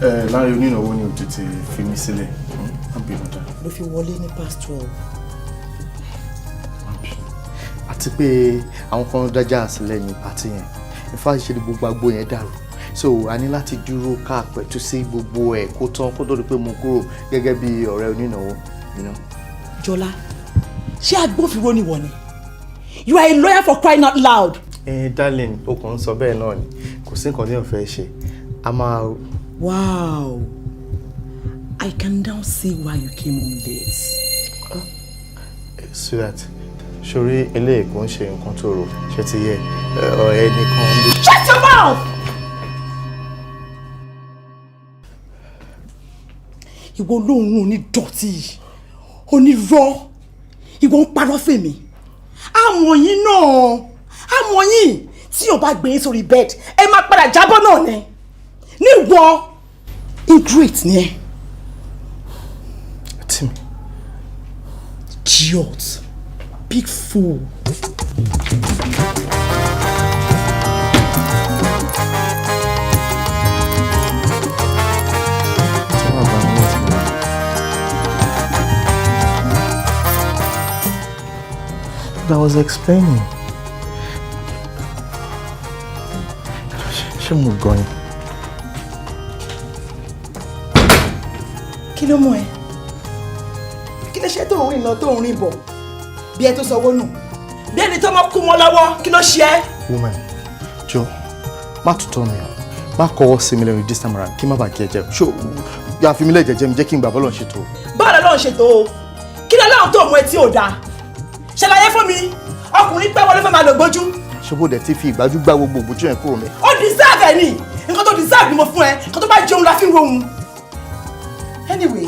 Ẹ láàrin onínáwó ni ò tètè fi mí sílẹ̀. Má bínú dá. Ló fi wọlé ní past 12. Àti pé àwọn kan dájà sílẹ̀ ní party yẹn. In fact, ṣe ni gbogbo agbo yẹn dàrú. So a ní láti dúró ká pẹ̀tù sí gbogbo ẹ̀ kó tán kó tó di pé mo kúrò gẹ́gẹ́ bí ọ̀rẹ́ onínáwó. You know? Jọlá, ṣé agbófinró ni wọ ni? You are a lawyer, for crying out loud. Ẹ darling, o kàn ń sọ bẹ́ẹ̀ náà ni. Kò sí nǹkan tí èèyàn fẹ́ ṣe. A máa. Wow. I can now see why you came home late. Sweetheart, sórí eléyìí kò ń ṣe nǹkan tó rò ṣe ti yẹ ẹnìkan. Shut your mouth! Ìwọ olóhùn onídọ̀tí, onírọ́, ìwọ ń parọ́ fèmí. Àmọ̀ yín náà, àmọ̀ yín tí o bá gbé yín sórí bed, ẹ máa padà jábọ́ náà ni. Ní ìwọ, ingrate ni ẹ. Timi. Idiot. Big fool. But I was explaining. Ṣé mo gan ni? Kí ló mú ẹ? Kí ló ṣe tó ń rìn lọ tó ń rìn bọ̀? Bí ẹ tó sanwó nù. Bí ẹni tó mọ́ kú mọ́ lọ́wọ́, kí ló ṣe ẹ́? Woman, jọ, má tutọ́ mi o. Má kọ́wọ́ sí mi lẹ́nu this time around kí má bàa kí ẹ jẹ. Ṣé o yà fi mi lẹ́ jẹ́jẹ́ mi jẹ́ kí n gbà bọ́lọ̀ ṣètò. Báwo lọ́lọ́run ṣètò o? Kí lọ́lọ́run tó mú etí ò dáa? Ṣàlàyé fún mi, ọkùnrin pẹ́ wọlé fẹ́ máa lò gbójú. Ṣé bó dẹ̀ ti fi ìgbájú gbá gbogbo òbójú yẹn kúrò mi? Ó deserve ẹ ní. Nǹkan tó deserve ni mo fún ẹ. Nǹkan tó bá jẹun la fi ń rohun. Anyway,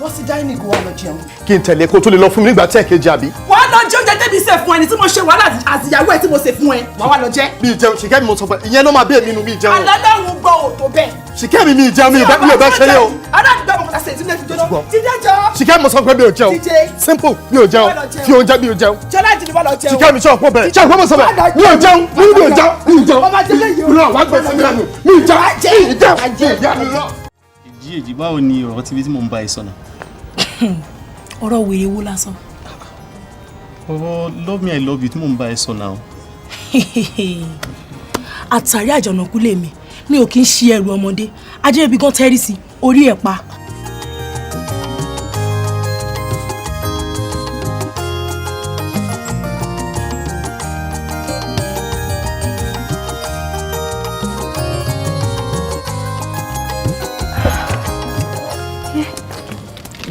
wọ́n sì dining kó wá lọ jẹun. Kí n tẹ̀lé kó tó lè lọ fún mi nígbà tí ẹ̀kejì àbí? Wàá lọ jẹ oúnjẹ tẹ́bi ṣe fún ẹ ní tí mo ṣe wàhálà àtìyàwó ẹ tí mo ṣe fún ẹ. Wàá wá lọ jẹ. Mi ì jẹun, ṣìkẹ́ mi mo sọ fún ẹ, ìyẹn ló máa bí èmi nu mi ì jẹun. Alálẹ́hùn gbọ́ ò tó bẹ́ẹ̀. Ṣìkẹ́ mi mi ì jẹun, mi ò bẹ́ ṣeré o. Aládùúgbò ọmọ kọta ṣe tí mo fi jóná. Jíjẹ jọ. Ṣìkẹ́ mi mo sọ fún ẹ mi ò jẹun. Jíjẹ. Simple, mi ò jẹun. Fi oúnjẹ mi ò jẹun. Jọlá jìnnì wà lọ jẹun. Ṣìkẹ́ mi ṣe ọ̀pọ̀ bẹ̀rẹ̀. Ṣé ọ̀pọ̀ mo sọ bẹ̀rẹ̀? Mi ò jẹun, mi ò jẹun, mi ò jẹun. Ọmọ jẹlẹ yìí o. Rọ wá gbèsè mi lẹ́nu. Mi ì jẹun, mi ì jẹun, mi ì jẹun. Èjì èjì, báwo ni ọ̀rọ̀ tíbi tí mò ń bá ẹ sọ náà? Ọ̀rọ̀ wèrè wo lásán? Ọ̀rọ̀ love me I love you tí mò ń bá ẹ sọ náà. Àtàrí àjànàkú lèmi, mi ò kí ń ṣe ẹrù ọmọdé. Ajẹ́bí gan tẹ́rí sí orí ẹ̀ pa.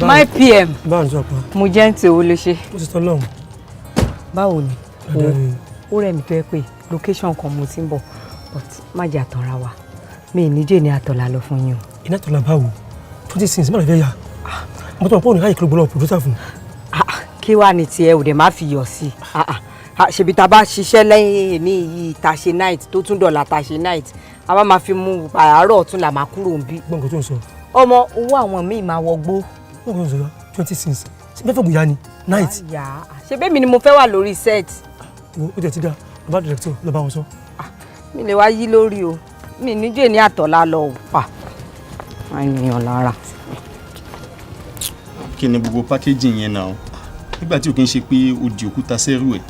My PM. Báwo ni sọ pa? Mo jẹ́ ń tí owó ló ṣe. Ó ti tọ́ lọ́hùn. Báwo ni? Dáadáa ni. Ó rẹ̀ mí tó yẹ pé location kan mo ti ń bọ̀, but má jẹ́ àtọ̀ra wa. Mi ì ní jẹ́ ní àtọ̀là lọ fún yín o. Iná tọ̀là báwo? 26 má lè fẹ́ yà. Mo tọ́ pọ̀ ní káyìí kí ló gbọ́ lọ́wọ́ producer fún. Kí wàá ní tiẹ̀ ò dẹ̀ má fi yọ̀ sí i. Ṣèbí ta bá ṣiṣẹ́ lẹ́yìn èní yìí ta ṣe night tó tún dọ̀là ta ṣe night, a bá máa fi mú àárọ̀ ọ̀tún là máa kúrò ń bí. Gbọ́n nǹkan tó ń sọ. Ọmọ owó àwọn míì máa wọgbó. Gbọ́n nǹkan tó ń sọ 26. Ṣé bẹ́ẹ̀ fọ̀gùn ya ni? Night. Ṣé bẹ́ẹ̀ mi ni mo fẹ́ wà lórí set? Wo ó jẹ́ ti dá, lọ bá director lọ bá wọn sọ. Mi lè wá yí lórí o. Mi ní jẹ́ ní àtọ̀lá lọ ò pa. Má yàn lára. Kí ni gbogbo packaging yẹn náà? Nígbà tí o kì í ṣe pé o di òkúta sẹ́rù ẹ̀,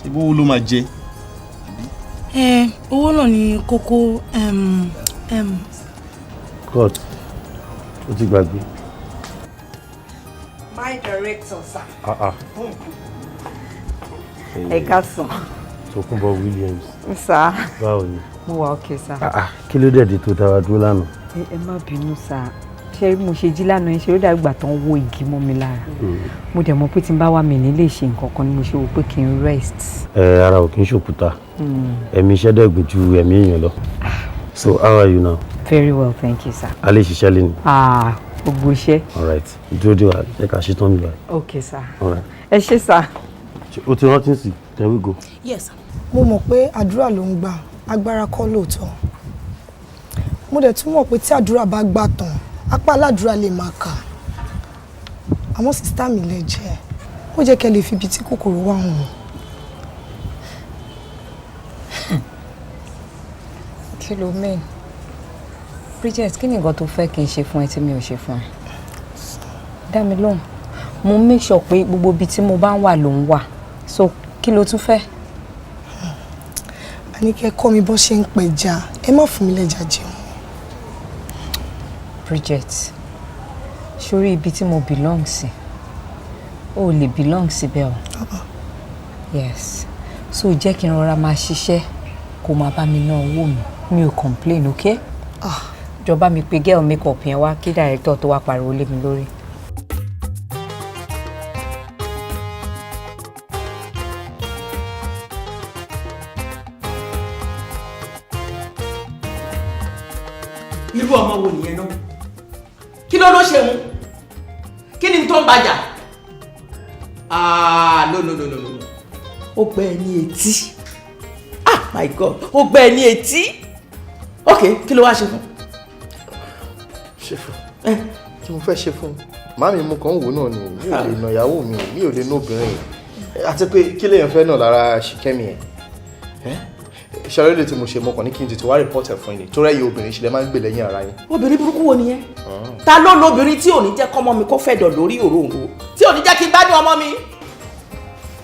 ṣé bówó ló máa jẹ? Ẹ owó náà ni kókó. God, o ti gbàgbé. My director, sir. Ah ah. Ẹ káàsán. Tókunbọ̀ Williams. Sir. Báwo ni? Mo wà okay, sir. Ah ah, kí ló dé dé tó dára dúró lánàá? Ẹ má bínú, sir. Ṣé mo ṣe jí lánàá yẹn ṣe ló dàgbà tán wó igi mọ́ mi lára. Mo dẹ̀ mọ̀ pé tí n bá wà mí ní lè ṣe nǹkan kan ni mo ṣe wò pé kí n rest. Ẹ ara ò kí ń ṣòkúta. Ẹ̀mí iṣẹ́ dẹ̀ gùn ju ẹ̀mí èèyàn lọ. So how are you now? Very well, thank you, sir. A lè ṣiṣẹ́ lé ni. Ah, gbogbo iṣẹ́. All right. Dúró dé wa, jẹ́ ká ṣe tán mi báyìí. Okay, sir. All right. Ẹ ṣé, sir. O ti rántí sí? There we go. Yes, sir. Mo mọ̀ pé àdúrà ló ń gbà, agbára kọ́ lóòótọ́. Mo dẹ̀ tún mọ̀ pé tí àdúrà bá gbà tán, apá aládùúrà lè máa kà. Àmọ́ sister mi lẹ jẹ́, ó jẹ́ kẹ́ lè fi ibi tí kòkòrò wà hàn wọ́n. Kí ló mean? Bridget, kí ni nǹkan tó fẹ́ kí n ṣe fún ẹ tí mi ò ṣe fún ẹ? Dá mi lóhùn. Mo make sure pé gbogbo ibi tí mo bá ń wà ló ń wà, so kí ló tún fẹ́? Àní kẹ́ kọ́ mi bó ṣe ń pẹja, ẹ má fún mi lẹ́ja jẹun. Bridget, sórí ibi tí mo belong sí, o ò lè belong síbẹ̀ o. Yes, so jẹ́ kí n rọra máa ṣiṣẹ́, kó máa bá mi ná owó mi. Mi ò complain, okay? Jọba mi pe girl make up yẹn wá kí director tó wá pariwo lé mi lórí. Irú ọmọ wo nìyẹn náà? Kí ló ló ṣe ń? Kí ni tó ń bàjá? Ah, no, no, no, no, no! Ó gbẹ́ ẹ ní etí. Ah, my God, ó gbẹ́ ẹ ní etí. Ok, kí ló wá ṣe fún? Ṣe fún kí mo fẹ́ ṣe fún màmí? Mo kàn ń wò náà ni, mi ò lè nà ìyàwó mi, mi ò lè nà obìnrin yìí. Àti pé kí lèèyàn fẹ́ náà lára Ṣìkẹ́mi ẹ̀ ṣàlàyé tí mo ṣe, mo kàn ní kí n tètè wá report ẹ̀ fún yín ni, torí ẹ̀yin obìnrin ṣe lè máa ń gbè lẹ́yìn ara yín. Obìnrin burúkú wo nìyẹn? Ta ló lobìnrin tí ò ní jẹ́ kọ́mọ mi kó fẹ̀dọ̀ lórí òróǹro, tí ò ní jẹ́ kí n gbádùn ọmọ mi?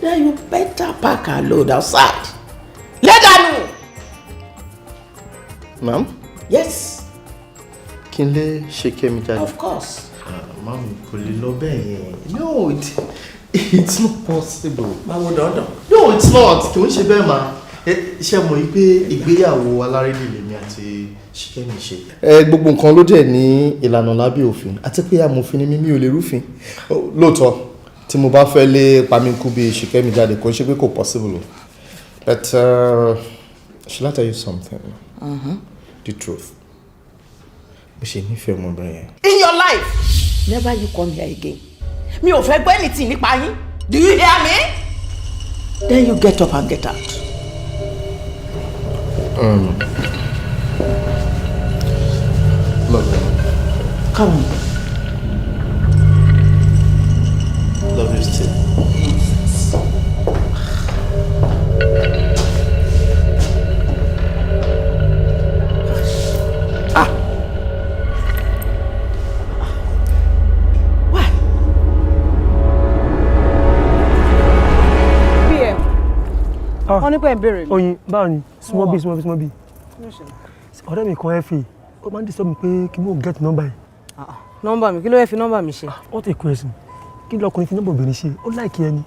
Then you better pack her load outside. Lẹ́dànù. Ma'am? Yes. Kí n lè Ṣìkẹ́mi jáde? Of course. Màmí, kò lè lọ bẹ́ẹ̀ yẹn. No, it's not possible. Báwo dandan? No, it's not. Kì í ṣe bẹ́ẹ̀ mà. Ṣe mọ̀ yí pé ìgbéyàwó alárédè lèmi àti Ṣìkẹ́mi ṣe. Ẹ gbogbo nǹkan ló dẹ̀ ní ìlànà lábẹ́ òfin, àti pé amòfin ni mí, mi ò lè rúfin. Lóòótọ́, tí mo bá fẹ́ lé pamínkù bíi Ṣìkẹ́mi jáde, kò ń ṣe pé kò possible o. But shall I tell you something? Mm-hmm. The truth. Mo ṣe nífẹ̀ẹ́ ọmọbìnrin yẹn. In your life, never you come here again. Mi ò fẹ́ gbọ́ anything nípa yín. Do you hear me? Then you get up and get out. Love you. Come on. Love you still. Nonsense. Ah. Why? PM. Wọ́n ní pé ń béèrè mi. Oyin, báwo ni? Small b, small b, small b. Ọ̀rẹ́ mi kan ẹ fi, ó máa ń disturb mi pé kí n mò get number yìí. Nọ́mbà mi? Kí ló fẹ́ fi nọ́mbà mi ṣe? What a question! Kí lọkùnrin fi nọ́mbà obìnrin ṣe? Ó like ẹ ni.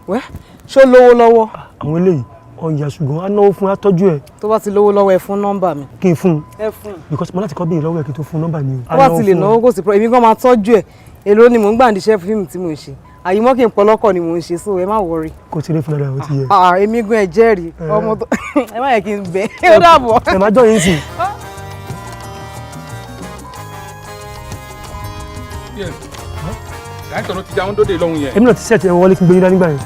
Wẹ́, ṣó lówó lọ́wọ́? Àwọn eléyìí ọ̀yà, ṣùgbọ́n á náwó fún, á tọ́jú ẹ. Tó bá ti lówó lọ́wọ́, ẹ fún nọ́mbà mi. Kí n fún un? Ẹ fún un. Because mo láti kọ́ bí ìlọ́wọ́ ẹ kí n tó fún nọ́mbà ni o. Tó bá ti lè náwó, kò sí pro, èmi gan máa tọ́jú ẹ̀. Èló ni mò ń gbà níṣẹ́ fíìmù tí mò ń ṣe? Àyìnbó kì í pọlọ́kọ̀ ni mò ń ṣe, so ẹ má worry. Kò tí ì rí fún dáadáa, ó ti yẹ. Ah, èmi gan ẹ jẹ́rìí ọmọ tó ẹ má yẹ kí n bẹ̀ ó dàbọ̀. Ẹ má jọ yín sí. Dáńtọ̀ ló ti já wọn dóde lọ́hùn yẹn. Èmi náà ti sẹ́ẹ̀tì ẹ wọlé kí n gbé yín dání gbà yẹn.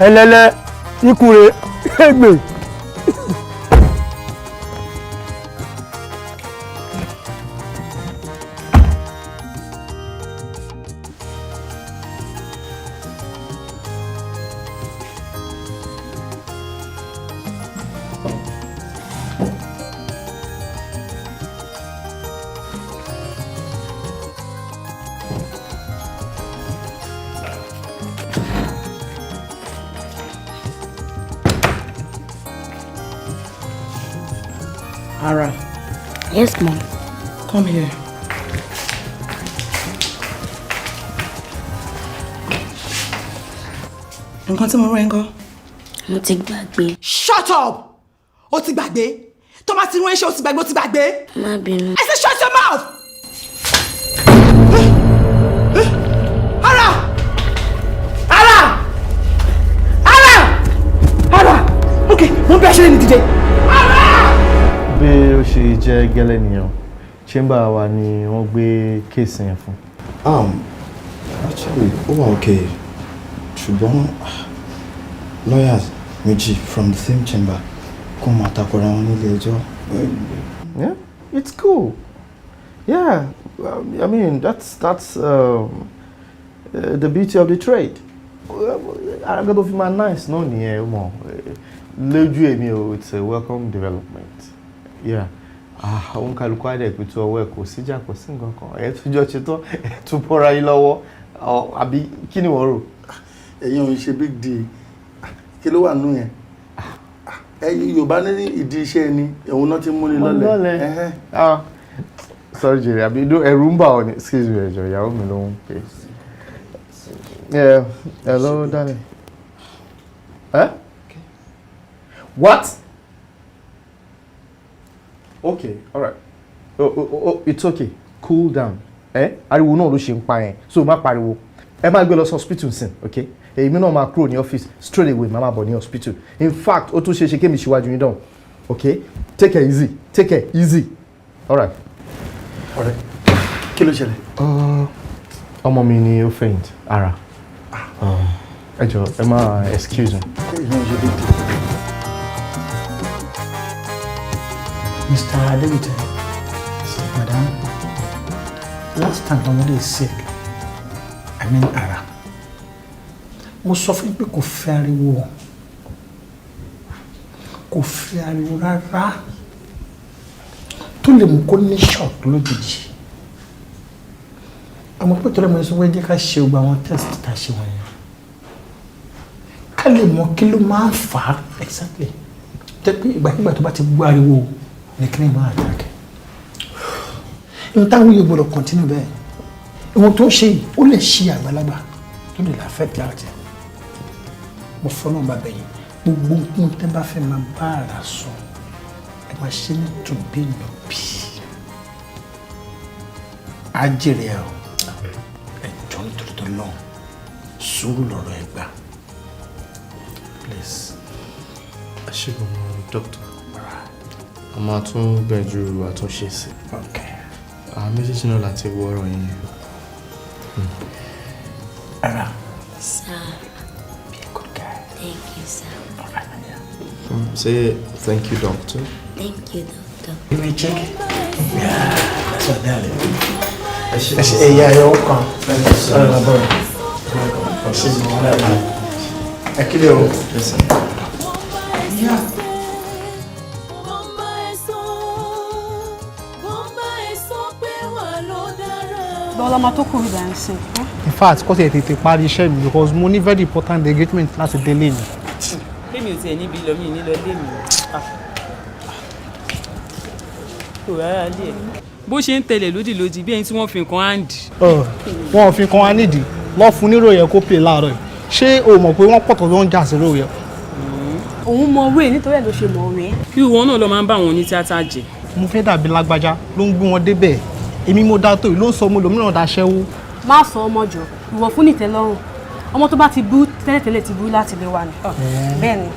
Ẹlẹ́lẹ́ ikú re égbè. Ara. Yes, mom. Come here. Nǹkan tí mo rán ẹ ńkọ́? Mo ti gbàgbé. Shut up! O ti gbàgbé. Tó bá ti rán ẹṣẹ́, o ti gbàgbé, o ti gbàgbé. Má bínú. I said shut your mouth! Ara! Ara! Ara! Ara! Okay, mo ń bí aṣọ́lẹ̀ ní dìde. Bí ó ṣe jẹ́ gẹ́lẹ́ nìyẹn, chamber wa ni wọ́n gbé case yẹn fún. Actually, ó wà okay, ṣùgbọ́n lawyers méjì from the same chamber kó máa takora wọn nílé ẹjọ́. Yeah, it's cool. Yeah, I mean, that's the beauty of the trade. Ara gbọ́dọ̀ fi máa nice náà nìyẹn mọ̀ lójú èmi o, it's a welcome development. Yeah, Àwọn kálukú àdẹ̀ pé tó ọwọ́ ẹ̀, kò síjà, kò sí nǹkan kan. Ẹ̀ tún jọ ṣe tán, ẹ̀ tún bọ́ra yín lọ́wọ́. Àbí kí ni wọ́n rò? Ẹ̀yin ò ń ṣe big deal. Kí ló wà nínú yẹn? Ẹ̀yin Yorùbá ní ìdí iṣẹ́ ẹni òun náà ti mú ni lọ́lẹ̀. Lọ́lẹ̀. Ah, sorry jerry, àbí ẹ̀rù ń bà ọ́ ni? Excuse me, ẹ̀jọ̀, ìyàwó mi ló ń pè. Yeah, hello, darling. Eh? What? Okay, all right. Oh, it's okay. Cool down. Eh? Ariwo náà ló ṣe ń pa yẹn. So má pariwo. Ẹ máa gbé lọ sí hospital nsìn, okay? Èmi náà máa kúrò ní office straight away, màá máa bọ̀ ní hospital. In fact, ó tún ṣe é ṣe kémi ṣíwájú yín dán. Okay? Take it easy. Take it easy. All right. Ọ̀rẹ́, kí ló ṣẹlẹ̀? Ọmọ mi ni ó faint. Ara. Ẹ jọ̀ọ́, ẹ máa excuse me. Ẹ̀yin ò ń ṣe big deal. Mr. Adebite, Madam, last time ọmọdé sick, I mean ara, mo sọ fún yín pé kò fẹ́ ariwo, kò fẹ́ ariwo rárá tó lè mú kó ní shock lójijì. Àmọ́ pé torí mo sọ pé jẹ́ ká ṣe gbogbo àwọn test tá a ṣe wọ̀nyẹn, ká lè mọ kí ló máa ń fà á exactly. Jẹ́ pé ìgbàkigbà tó bá ti gbọ́ ariwo ní kí ni máa attack. N táwọn yóò gbọ́dọ̀ continue bẹ́ẹ̀. Ìwọ̀n tó ń ṣe yìí, ó lè ṣe àgbàlagbà tó lè affect health. Mo fọlọ́n bá bẹ̀yìn, gbogbo nǹkan tẹ́ bá fẹ́ máa bá ara sọ, ẹ máa ṣe ní tùbínùbí. Á jèrè ẹ o. Ẹ jọ, nítorí tó lọ́n, sùúrù lọ̀rọ̀ ẹ gbà. Please. Ẹ ṣé gan-an, doctor. A máa tún gbẹ̀jú àtúnṣe sí. Àwọn méjèèjì náà láti wọ ọ̀rọ̀ yẹn. Ara. Sir. Be a good guy. Thank you, sir. All right, my dear. Say thank you, doctor. Thank you, doctor. Give me a check. Yeah, that's my darling. Ẹ ṣé, yeah, you're welcome. Thank you, sir. Sorry, my boy. Welcome. Ṣé mo wọ́n lára? Ẹ kílẹ̀ o. Yes, sir. Yeah. Wọ́n bá ẹ sọ, wọ́n bá ẹ sọ pé wà ló dára. Bọ́lá máa tó kúrò ìgbà ń sìn. In fact, kó tiẹ̀ tètè parí iṣẹ́ mi because mo ní very important engagement láti délé mi. Kémi ò tiẹ̀ níbi lọ, mí nílọ ilé mi. Kò rárá lé ẹ̀. Bó ṣe ń tẹ̀lé lódìlódì bí ẹni tí wọ́n fi nǹkan áǹdì. Wọn ò fi kan wá nídìí lọ́ fún níròyìn kó pè láàárọ̀ yìí. Ṣé o mọ̀ pé wọ́n pọ̀ tó ń jà sí ròyìn? Òun mọ owó ẹ̀, nítorí ẹ̀ ló ṣe mọ̀ ọ̀rẹ́. Irú wọn náà ló máa ń bá àwọn onítíátà jẹ. Mo fẹ́ dàbí lágbájá ló ń gbé wọn débẹ̀. Èmi mo dá tó yìí ló ń sọ mo lòmíràn daṣẹ́wó. Má sọ ọmọ jọ, ìwọ fún nìtẹ́lọ́rùn. Ọmọ tó bá ti bú tẹ́lẹ̀tẹ́lẹ̀ ti bú láti lè wà ní. Bẹ́ẹ̀ ni.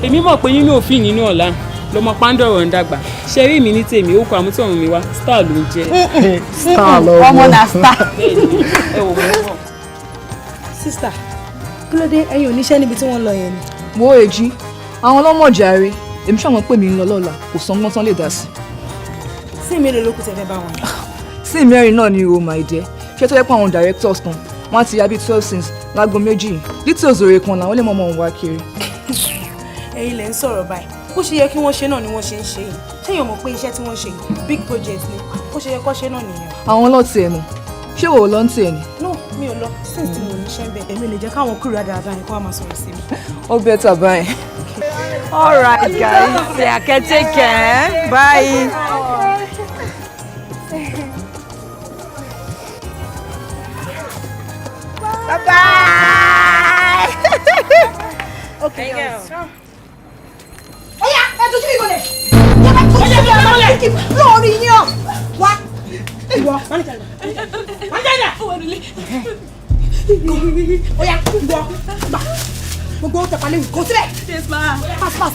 Èmi mọ̀ pé nínú òfin nínú ọ̀la lọmọ pàǹdọ̀rọ̀ ń dàgbà. Ṣe rí mi ní tèmi, ó kọ àmútọ̀run mi wá, star ló ń jẹ́. Star lọmọ. Ọmọ na star. Bẹ́ẹ̀ni, ẹ wò wọ́n bọ̀. Sister, kí ló dé, ẹ̀yin ò níṣẹ́ níbi tí wọ́n lọ yẹn ni? Wo èjì àwọn ọlọ́mọ jàre, èmi ṣàwọn pè mí ń lọ lọ́la, kò sọ ọgbọ́n tán lè dá sí. Sí mélòó ló kù tẹ́ fẹ́ bá wọn? Sí mẹ́rin náà ni o, my dear. Ṣé tó yẹ pé àwọn directors kan wọ́n á ti ya bíi 12 scenes láago 2, details òrè kan làwọn lè mọ ọmọ òun wá kiri. Ẹ̀yin lẹ ń sọ̀rọ̀ báyìí. Bó ṣe yẹ kí wọ́n ṣe náà ni wọ́n ṣe ń ṣe yìí. Ṣé èèyàn mọ̀ pé iṣẹ́ tí wọ́n ṣe yìí big project ni? Bó ṣe yẹ kó ṣe náà nìyẹn. Àwọn ọlọ́tì ẹ̀ mọ̀, ṣé wò ó lọ ń tiẹ̀ ni? No, mi ò lọ. Since tí mo níṣẹ́ ń bẹ̀, èmi lè jẹ́ káwọn kúrò dáadáa yẹn kó wá máa sọ̀rọ̀ sí mi. Ó better báyìí. All right, guys. Yeah, okay, take care. Bye. Bye bye. Okay, girls. Oya, ẹ dojú ìgò lẹ̀. Lórí yín ọ̀. Wá. Ìwọ, manager. Manager. Oya, ìwọ, gbà. Gbogbo tẹ̀pálẹ̀ kò síbẹ̀. Yes, ma. Pass, pass.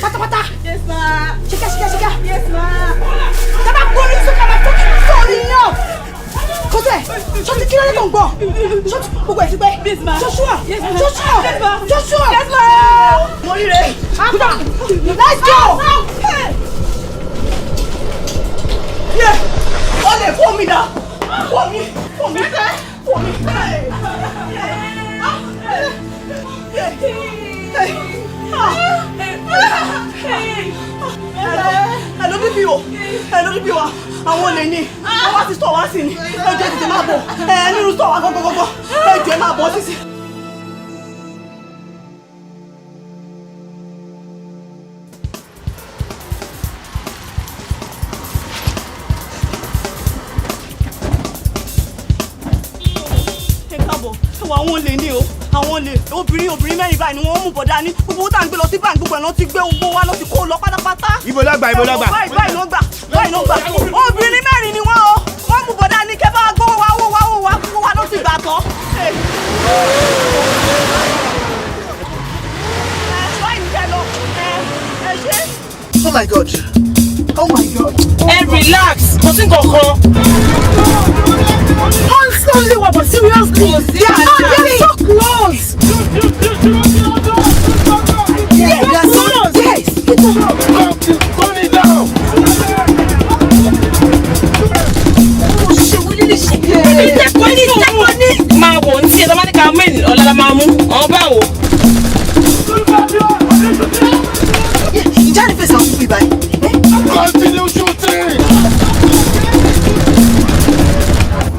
Pátápátá. Yes, ma. Ṣíkẹ́, ṣíkẹ́, ṣíkẹ́. Yes, ma. Dábàá gbórí sókè máa tó sórí yín ọ̀. Kò síbẹ̀. Ṣọ́tí kí ló dé tó ń gbọ́? Ṣọ́tí gbogbo ẹ̀ ti pẹ́. Yes, ma. Joshua. Yes, ma. Joshua. Yes, ma. Joshua. Yes, ma. Mo rí rẹ̀. Let's go. Yeah. Ọlẹ̀ fún mi dà. Fún mi. Fún mi. Fún mi. Hello, baby. Lórí bí wa, àwọn olè ní, wọ́n wá sí store wá sí ni. Ẹ jọ̀ọ́, tètè máa bọ̀. Ẹ nínú store wa gọ́gọ́gọ́gọ́. Ẹ jọ̀ọ́, ẹ máa bọ̀ sísì. Ẹ káàbọ̀, ẹ wọ àwọn olè ní o, àwọn olè. Obìnrin mẹ́rin báyìí ni wọ́n mú bọ̀dá ní gbogbo owó tá à ń gbé lọ sí báńkì, gbogbo ẹ̀ ló ti gbé owó wa ló ti kó lọ pátápátá. Ibo ló gbà? Ibo ló gbà? Ẹ wò, báyìí báyìí ló gbà, báyìí ló gbà. Obìnrin mẹ́rin ni wọ́n o, wọ́n mú bọ̀dá ní kẹ́ bá gbówó wa, owó wa, owó wa, gbogbo wa ló ti gbà tán. Ẹ báyìí ní kẹ́ lọ, ẹ ṣé. Oh my God. Oh my God. Ẹ relax, kò sí nǹkan kan. Wọ́n ń sọ lé wa, but seriously, they are so close. Yes, they are so close. Yes. Turn it down. Máa wò ní tí ẹ bá ní ká mẹ́rin ọ̀la la máa mú ọ̀hún báwo. Ìjà ni fèsì àwọn pípé báyìí. Continue shooting.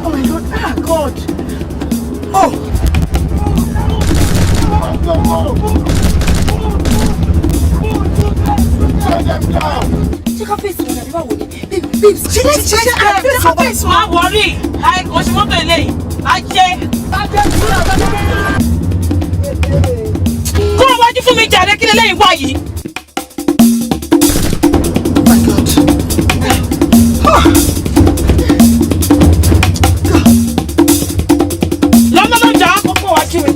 Oh my God, ah God. Oh. Ṣé ká fèsì wọn àbí báwo ni? Babes, ṣe ṣe ṣe ṣe ká fèsì wọn. Má wọrí, kò ṣe mọ́tò eléyìí, á jẹ́. Kúrò wájú fún mi jàre, kí lélẹ́yìn wá yìí. Lọ́lọ́lọ́jà, ó pọ̀ wájú mi.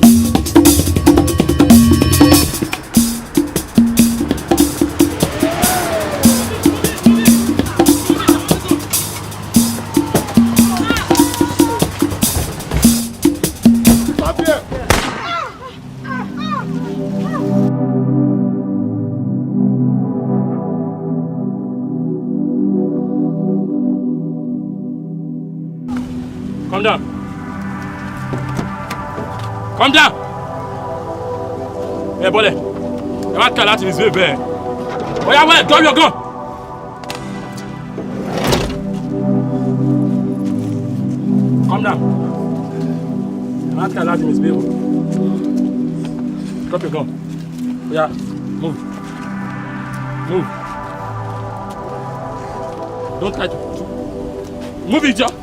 Stop here. Calm down. Calm down. Ẹ bọ́lẹ̀. Ẹ má kà láti ní síbẹ̀ bẹ́ẹ̀. Oya wẹ́ẹ̀, drop your gun. Calm down. Ẹ má kà láti misbehave. Drop your gun. Oya, move. Move. Don't try to. Move it, Joe.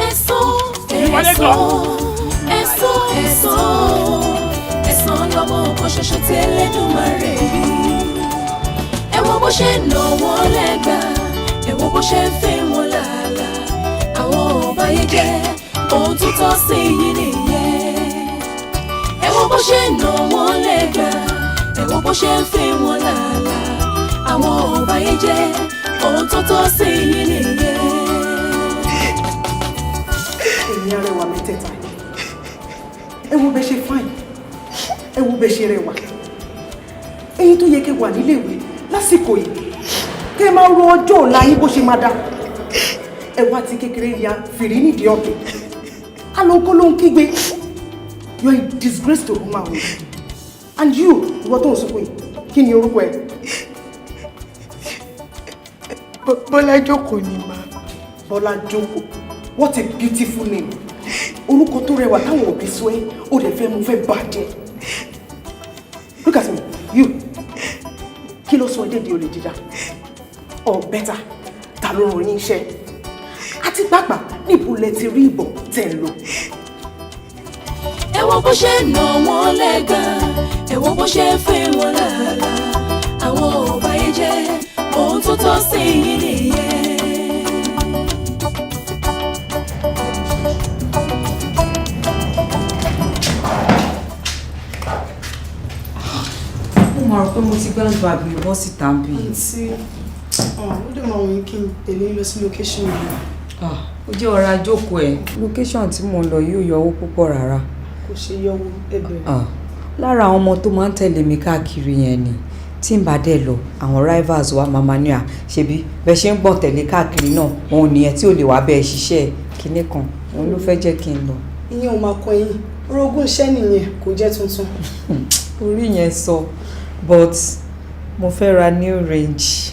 Ẹ̀sán, ẹ̀sán, ẹ̀sán, ẹ̀sán, ẹ̀sán lọ́mọ kan ṣoṣo tí Ẹlẹ́dùmarè bí. Ẹ wo bó ṣe ń nà wọ́n lẹ́gbàá, ẹ wo bó ṣe ń fẹ́ wọn làálàá. Àwọn ọba yìí jẹ́ ohun tó tọ́ sí yìí nìyẹn. Ẹ wo bó ṣe ń nà wọ́n lẹ́gbàá, ẹ wo bó ṣe ń fẹ́ wọn làálàá. Àwọn ọba yìí jẹ́ ohun tó tọ́ sí yìí nìyẹn. Ẹ̀yin arẹwà mẹ́tẹ̀ẹ̀ta, ẹ wo bẹ ṣe fine, ẹ wo bẹ ṣe rẹwà. Ẹ̀yin tó yẹ kẹ́ wà níléèwé lásìkò yìí, kẹ́ ẹ máa ro ọjọ́ ọ̀la yín bó ṣe máa dá. Ẹ wá ti kékeré ya fìrí nídìí ọ̀gbìn, alóko ló ń kígbe. You are a disgrace to human race. And you, ìwọ tó ń sunkún yìí, kí ni orúkọ ẹ? Bọ́lá jókòó ni mà. Bọ́lá jókòó, what a beautiful name. Orúkọ tó rẹwà táwọn òbí sọ ẹ́, ó lè fẹ́ mú fẹ́ bàjẹ́. Look at me, you. Kí ló sọ ẹ́ di olè jíjà? Or better, ta ló rán yín iṣẹ́? Àti pàápàá, níbo lẹ ti rí ìbọn tẹ̀ ń lò? Ẹ wo bó ṣe ń nà wọ́n lẹ́gbàá, ẹ wo bó ṣe ń fẹ́ wọn làálàá. Àwọn ọba yìí jẹ́ ohun tó tọ́ sí yín nìyẹn. Mo máa rò pé mo ti gbá bag mi bọ́ síta ń bí. Àǹtí, ó dẹ̀ máa wọ̀nyí kí n tẹ̀lé yín lọ sí location yìí. Ó jẹ́ ọ̀rá jókòó ẹ̀. Location tí mo ń lọ yóò yọ owó púpọ̀ rárá. Kò ṣe yọwọ́, ẹ bẹ̀rẹ̀. Lára àwọn ọmọ tó máa ń tẹ̀lé mi káàkiri yẹn ni. Tí Tí n bá dẹ̀ lọ, àwọn rivals wa máa ní à ṣebí bẹ́ẹ̀ ṣe ń gbọ̀n tẹ̀lé káàkiri náà, òun nìyẹn tí ò lè wá bẹ́ẹ̀ ṣiṣẹ́ kinní kan, òun ló fẹ́ jẹ́ kí n lọ. Ìyẹn ò máa kọ yín, orogún iṣẹ́ nìyẹn, kò jẹ́ tuntun. Orí yẹn sọ, but mo fẹ́ ra new range.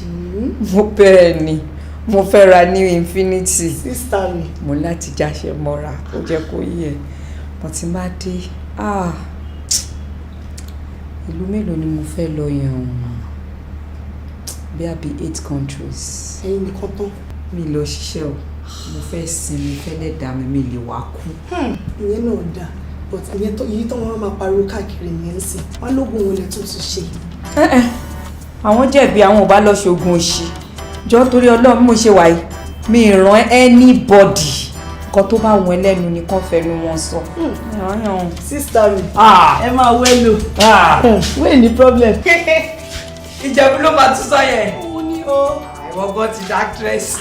Mo bẹ́ẹ̀ ni, mo fẹ́ ra new Infinity. Sister mi. Mo láti jáṣẹ mọ́ra, ó jẹ́ kó yẹ. Mo ti má dé, ah, ìlú mélòó ni mo fẹ́ lọ yàn? Bí i bí eight countries. Ẹ̀yin nìkan tán? Mi lọ ṣiṣẹ́ o, mo fẹ́ sinmi fẹ́lẹ́ dà mí, mi lè wá kú. Ìyẹn náà dáa, but ìyẹn tó èyí tó wọn máa pariwo káàkiri nìyẹn ń sìn wọn lóògùn òun lè tún tún ṣe. Àwọn jẹ̀bi, àwọn ò bá lọ ṣoògùn òṣì. Jọ, torí Ọlọ́run, bí mo ṣe wà yìí, mi ì ràn anybody. Nǹkan tó bá wọn ẹlẹ́nu ni kán fẹnu wọn sọ. Sister mi, ẹ máa wẹ́lò wẹ́ẹ̀ ní problem. Ìjẹ̀bú ló máa tún sọ yẹn. Òun ni o. Ìwọ gan ti dá actress.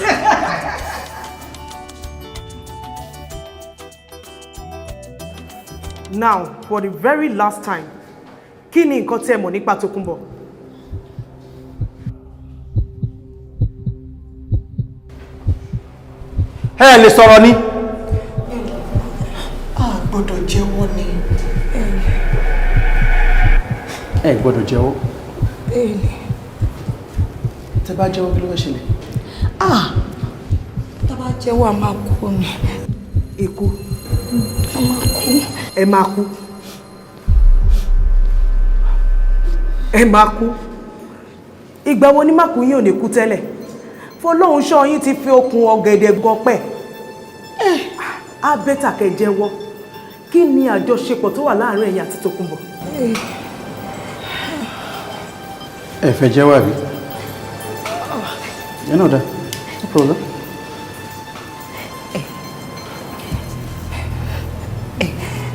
Now, for the very last time, kí ni nǹkan tí ẹ mọ̀ nípa Tókunbọ̀? Ẹ lè sọ̀rọ̀ ni. A gbọ́dọ̀ jẹ́wọ́ ni. Ẹ gbọ́dọ̀ jẹ́wọ́. Bẹ́ẹ̀ni. Tẹ́ bá jẹ́wọ́, kí ló fẹ́ ṣẹlẹ̀? Ah, tá bá jẹ́wọ́, a máa kú ni. Ikú? A máa kú. Ẹ máa kú. Ẹ máa kú. Ìgbà wo ni mákùú yín ò ní kú tẹ́lẹ̀? Fọlọ́hun ṣọ́ yín ti fi okùn ọ̀gẹ̀dẹ̀ gọpẹ́. Á better kẹ́ jẹ́wọ́. Kí ni àjọṣepọ̀ tó wà láàárín ẹ̀yin àti Tókunbọ̀? Ẹ fẹ́ jẹ́wọ́ àbí? Ẹ náà dá, no problem.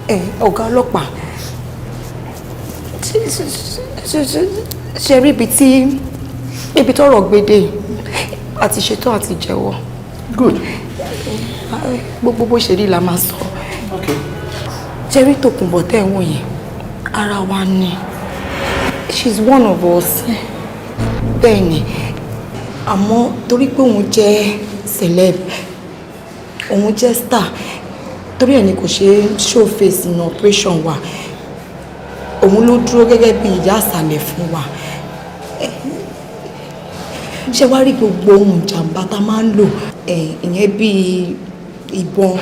Ẹ ọ̀gá ọlọ́pàá, ṣe rí ibi tí ibi tọ́rọ̀ gbédè àti ṣetán àti jẹ́wọ́. Good. Gbogbo bó ṣe rí la máa sọ. Ṣe rí Tòkunbọ̀ tẹ́ ẹ̀ wọ̀n yẹn, ara wa ni. She's one of us. Bẹ́ẹ̀ ni, àmọ́ torí pé òun jẹ́ celeb, òun jẹ́ star, torí ẹ̀ ni kò ṣe show face in operation wa. Òun ló dúró gẹ́gẹ́ bí ìyá àsàlẹ̀ fún wa. Ṣé wàá rí gbogbo ohun ìjàmbá tá a máa ń lò, ìyẹn bíi ìbọn,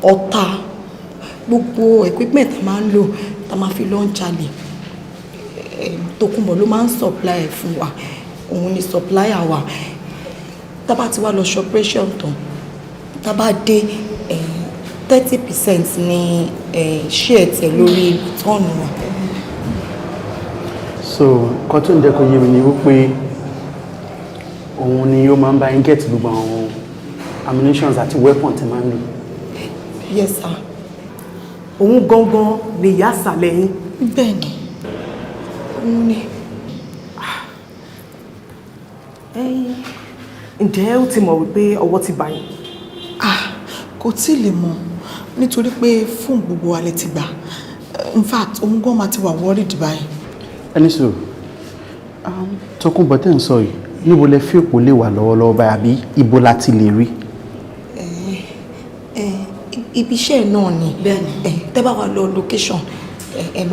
ọta, gbogbo equipment tá a máa ń lò, tá a máa fi lọ ń jalè, Tókunbọ̀ ló máa ń supply ẹ̀ fún wa. Òun ni supplier wa. Tá a bá ti wá lọ ṣe operation tán, tá a bá dé, 30% ní share tiẹ̀ lórí return wa. So nǹkan tó ń jẹ́ kó yé mi ni wípé òun ni ó máa ń bá yín get gbogbo àwọn ammunitions àti weapon tí máa ń lò. Yes, sir. Òun gangan ni ìyá àsàlẹ̀ yín? Bẹ́ẹ̀ni, òun ni. Ǹjẹ́ ó ti mọ̀ wípé ọwọ́ ti bà yín? Ah, kò tí ì lè mọ̀, nítorí pé fóònù gbogbo wa lè ti gbà. In fact, òun gan máa ti wà worried báyìí. Ẹni sùúrù, Tókunbọ̀ tẹ́ ń sọ yìí, níbo lẹ fi òpó lè wà lọ́wọ́lọ́wọ́ báyìí, àbí ibo la ti lè rí? Ibi iṣẹ́ náà ni. Bẹ́ẹ̀ni. Tẹ́ bá wà lọ location, ẹ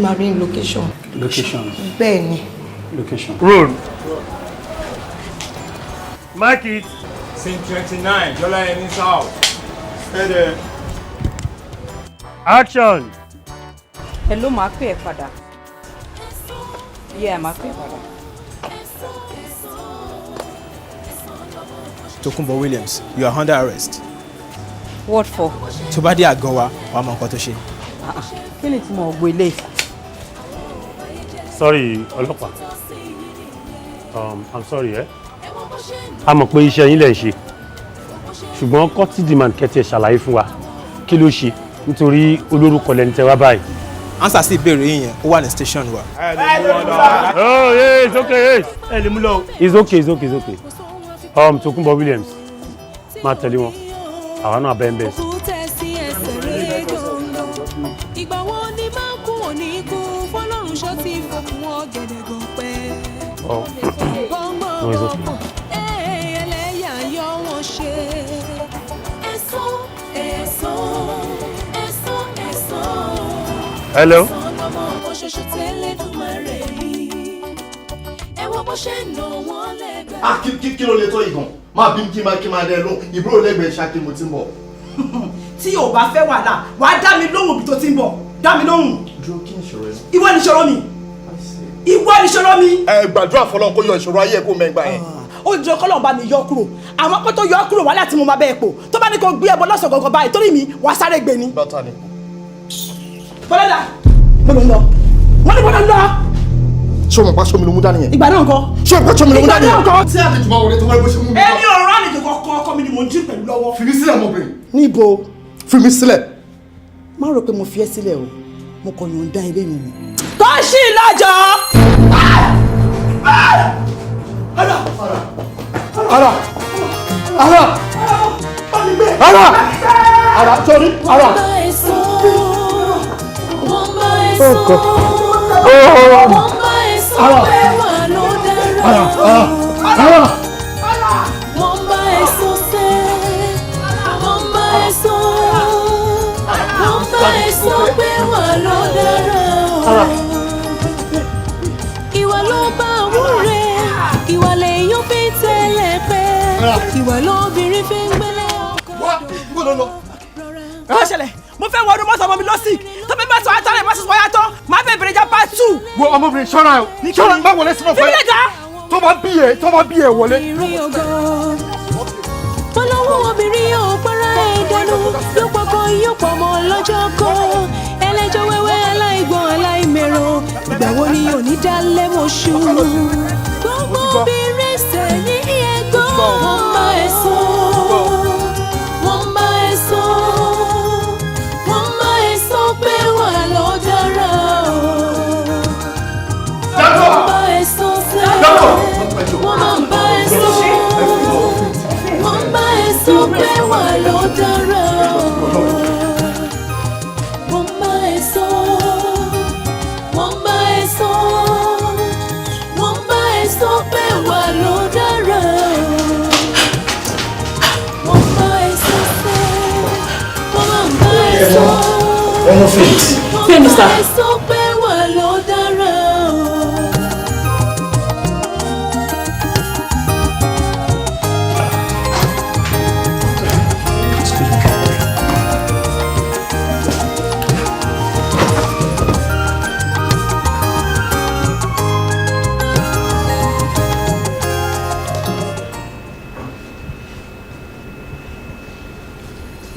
máa rí location. Location? Bẹ́ẹ̀ni. Location. Roll. Mark it. Scene 29, Jolayemi's house. Steady. Action. Hello, máa pè ẹ́ padà. Yeah, máa pè ẹ́ padà. Tokunbo Williams, you are under arrest. What for? Tó bá dé àgọ́ wa, wàá mọ nǹkan tó ṣe. Kí ni ìtumọ̀ ògbó ilé? Sorry, ọlọ́pàá. I'm sorry, eh? A mọ̀ pé iṣẹ́ yín lẹ̀ ń ṣe. Ṣùgbọ́n courtesy demand kẹ́tì ẹ̀ ṣàlàyé fún wa. Kí ló ṣe? Nítorí olórúkọ lẹni tẹ wá báyìí. Answer sí ìbéèrè yín yẹn, ó wà ní station wa. Oh, yeah, it's okay. Ẹ lè mú lọ. It's okay, it's okay, it's okay. Tokunbo Williams, máa tẹ̀lé wọn. Àwa náà bẹ́ẹ̀ bẹ́ẹ̀. Òkúta sí ẹsẹ̀ rẹ̀ gbòǹgbò. Ìgbà wo ni máa kú òní kú fọlọ́run? Ṣó ti fòkun ọ̀gẹ̀dẹ̀ gan pẹ́. Oh. No, it's okay. Ẹlẹ́yà yọ wọ́n ṣe. Ẹ̀sán, ẹ̀sán, ẹ̀sán, ẹ̀sán. Hello. Ẹ̀sán lọmọ kan ṣoṣo tẹ́lẹ̀dùmarè bí. Ẹ wo bó ṣe ń nà wọ́n lẹ́gbàá. Ah, kí ló lè tó ìgàn máa bí kí máa kí máa dẹ lóhùn ìbúrò lẹ́gbẹ̀ẹ́ ṣáké mo ti ń bọ̀. Tí o bá fẹ́ wàhálà, wàá dá mi lóhùn bí tó ti ń bọ̀. Dá mi lóhùn. Dúró, kí ni ìṣòro ẹ? Ìwọ ni ìṣòro mi. Ìwọ ni ìṣòro mi. Ẹ gbàdúrà fọlọ́n kó yọ ìṣòro ayé ẹ kó mẹ́gbà yẹn. Ó jọ kọ́lọ́n bá mi yọ kúrò. Àwọn pé tó yọ kúrò, wàhálà tí mo máa bẹ́ẹ̀ pò. Tó bá ní kó gbé ẹbọ lọ́sàn gangan báyìí torí mi, wàá sáré gbé ni. Bàtà ni. Bọ́lá, mo ló ń lọ. Wọ́n ní bọ́lá ń lọ. Ṣé o mọ̀ pa sómi ló mú dání yẹn? Ìgbà náà ńkọ́? Ṣé o mọ̀ pa sómi ló mú dání Ìgbà yẹn? náà ńkọ́? Tí àlejò máa wọlé tó wáyé bó ṣe mú mi. Èmi ò rán àlejò kankan, ọkọ mi ni mò ń dín pẹ̀lú lọ́wọ́. Fi mí sílẹ̀, ọmọbìnrin. Níbo? Fi mí sílẹ̀. Má rò pé mo fi ẹ́ sílẹ̀ o, mo kàn yàn dá ilé mi ni. Tó ṣì lọ́jọ́. Ara! Ara! Ara! Ara! Sorry! Ara! Wọ́n bá ẹ sọ, Oh God. wọ́n bá ẹ sọ Ara! pé wà ló dára. Ara! Ara! Ara! Wọ́n bá ẹ sọ sẹ́, wọ́n bá ẹ sọ, wọ́n bá ẹ sọ pé wà ló dára. Ìwà ló bá wúre, ìwà lèyàn fi tẹ́lẹ̀ pẹ́, ìwà lóbìnrin fi ń gbélé ọkọ. Kí ló ṣẹlẹ̀? Mo fẹ́ wọ ọdún mọ́tò ọmọ mi lọ́sì tó fi bá sọ àtàrà ìbáṣe sọ yàtọ̀ máa bẹ̀ bẹ̀rẹ̀ já part two. Wo ọmọbìnrin, ṣọ́ra ẹ o. Ṣọ́ra, má wọlé sínú ọ̀fẹ́. Fi mí lẹ̀ já. Tó bá bí ẹ, tó bá bí ẹ wọlé. Obìnrin ògo. Polówó obìnrin yóò para ẹ̀ dànù, yóò pọkọ yóò pọmọ lọ́jọ́ kan. Ẹlẹ́jọ́ wẹ́wẹ́, aláìgbọ́n, aláìmẹ̀rọ, ìgbà wo ni òní dá lẹ́mọ̀ṣù? Gbogbo obìnrin sẹ́yìn ẹ̀gbọ́n. Wọ́n bá ẹ sọ, wọ́n bá ẹ sọ, wọ́n bá ẹ sọ pé wà ló dára o. Wọ́n bá ẹ sọ sẹ́, wọ́n máa ń bá ẹ sọ, wọ́n bá ẹ sọ pé wà ló dára o. Wọ́n bá ẹ sọ, wọ́n bá ẹ sọ, wọ́n bá ẹ sọ pé wà ló dára o. Wọ́n bá ẹ sọ sẹ́, wọ́n máa ń bá ẹ sọ. Ọmọ Faith. Wọ́n bá ẹ sọ pé wà ló dára o.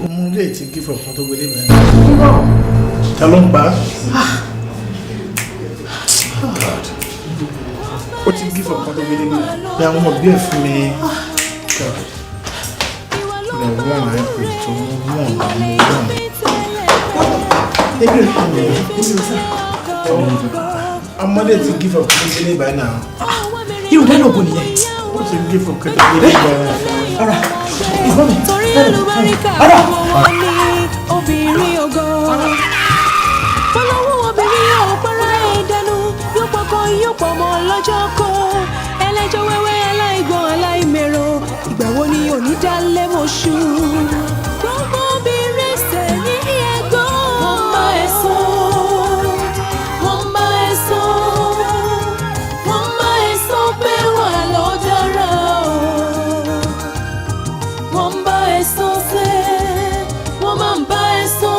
Òun lè ti give up kan tó gbélé bẹ́ẹ̀. Ta ló ń pa á? God. Ó ti give up kan tó gbélé bẹ́ẹ̀. Bí àwọn ọmọ bí ẹ̀ fún mi. God. Ilẹ̀ wọ́n rẹ̀ pè tó wọ́n wọ́n. Ebi ò ebi ò sá. Ọmọdé ti give up kan tó gbélé báyìí náà. Irú dáná òbò nìyẹn. Ó ti give up kan tó gbélé báyìí náà. Ọ̀rọ̀ ìgbọ́n mi. Torí àlùbáríkà gbogbo wọn ní obìnrin ògo. Polówó obìnrin yóò para ẹ̀ dànù, yóò pọkọ yóò pọmọ lọ́jọ́ kan. Ẹlẹ́jọ́ wẹ́wẹ́, aláìgbọ́n, aláìmẹ̀rọ, ìgbà wo ni òní dá lẹ́mọ̀ṣù? Gbogbo obìnrin sẹ́yìn ẹ̀gbọ́n. Wọ́n bá ẹ sọ, wọ́n bá ẹ sọ, wọ́n bá ẹ sọ pé wà ló dára o. Wọ́n bá ẹ sọ sẹ́, wọ́n máa ń bá ẹ sọ,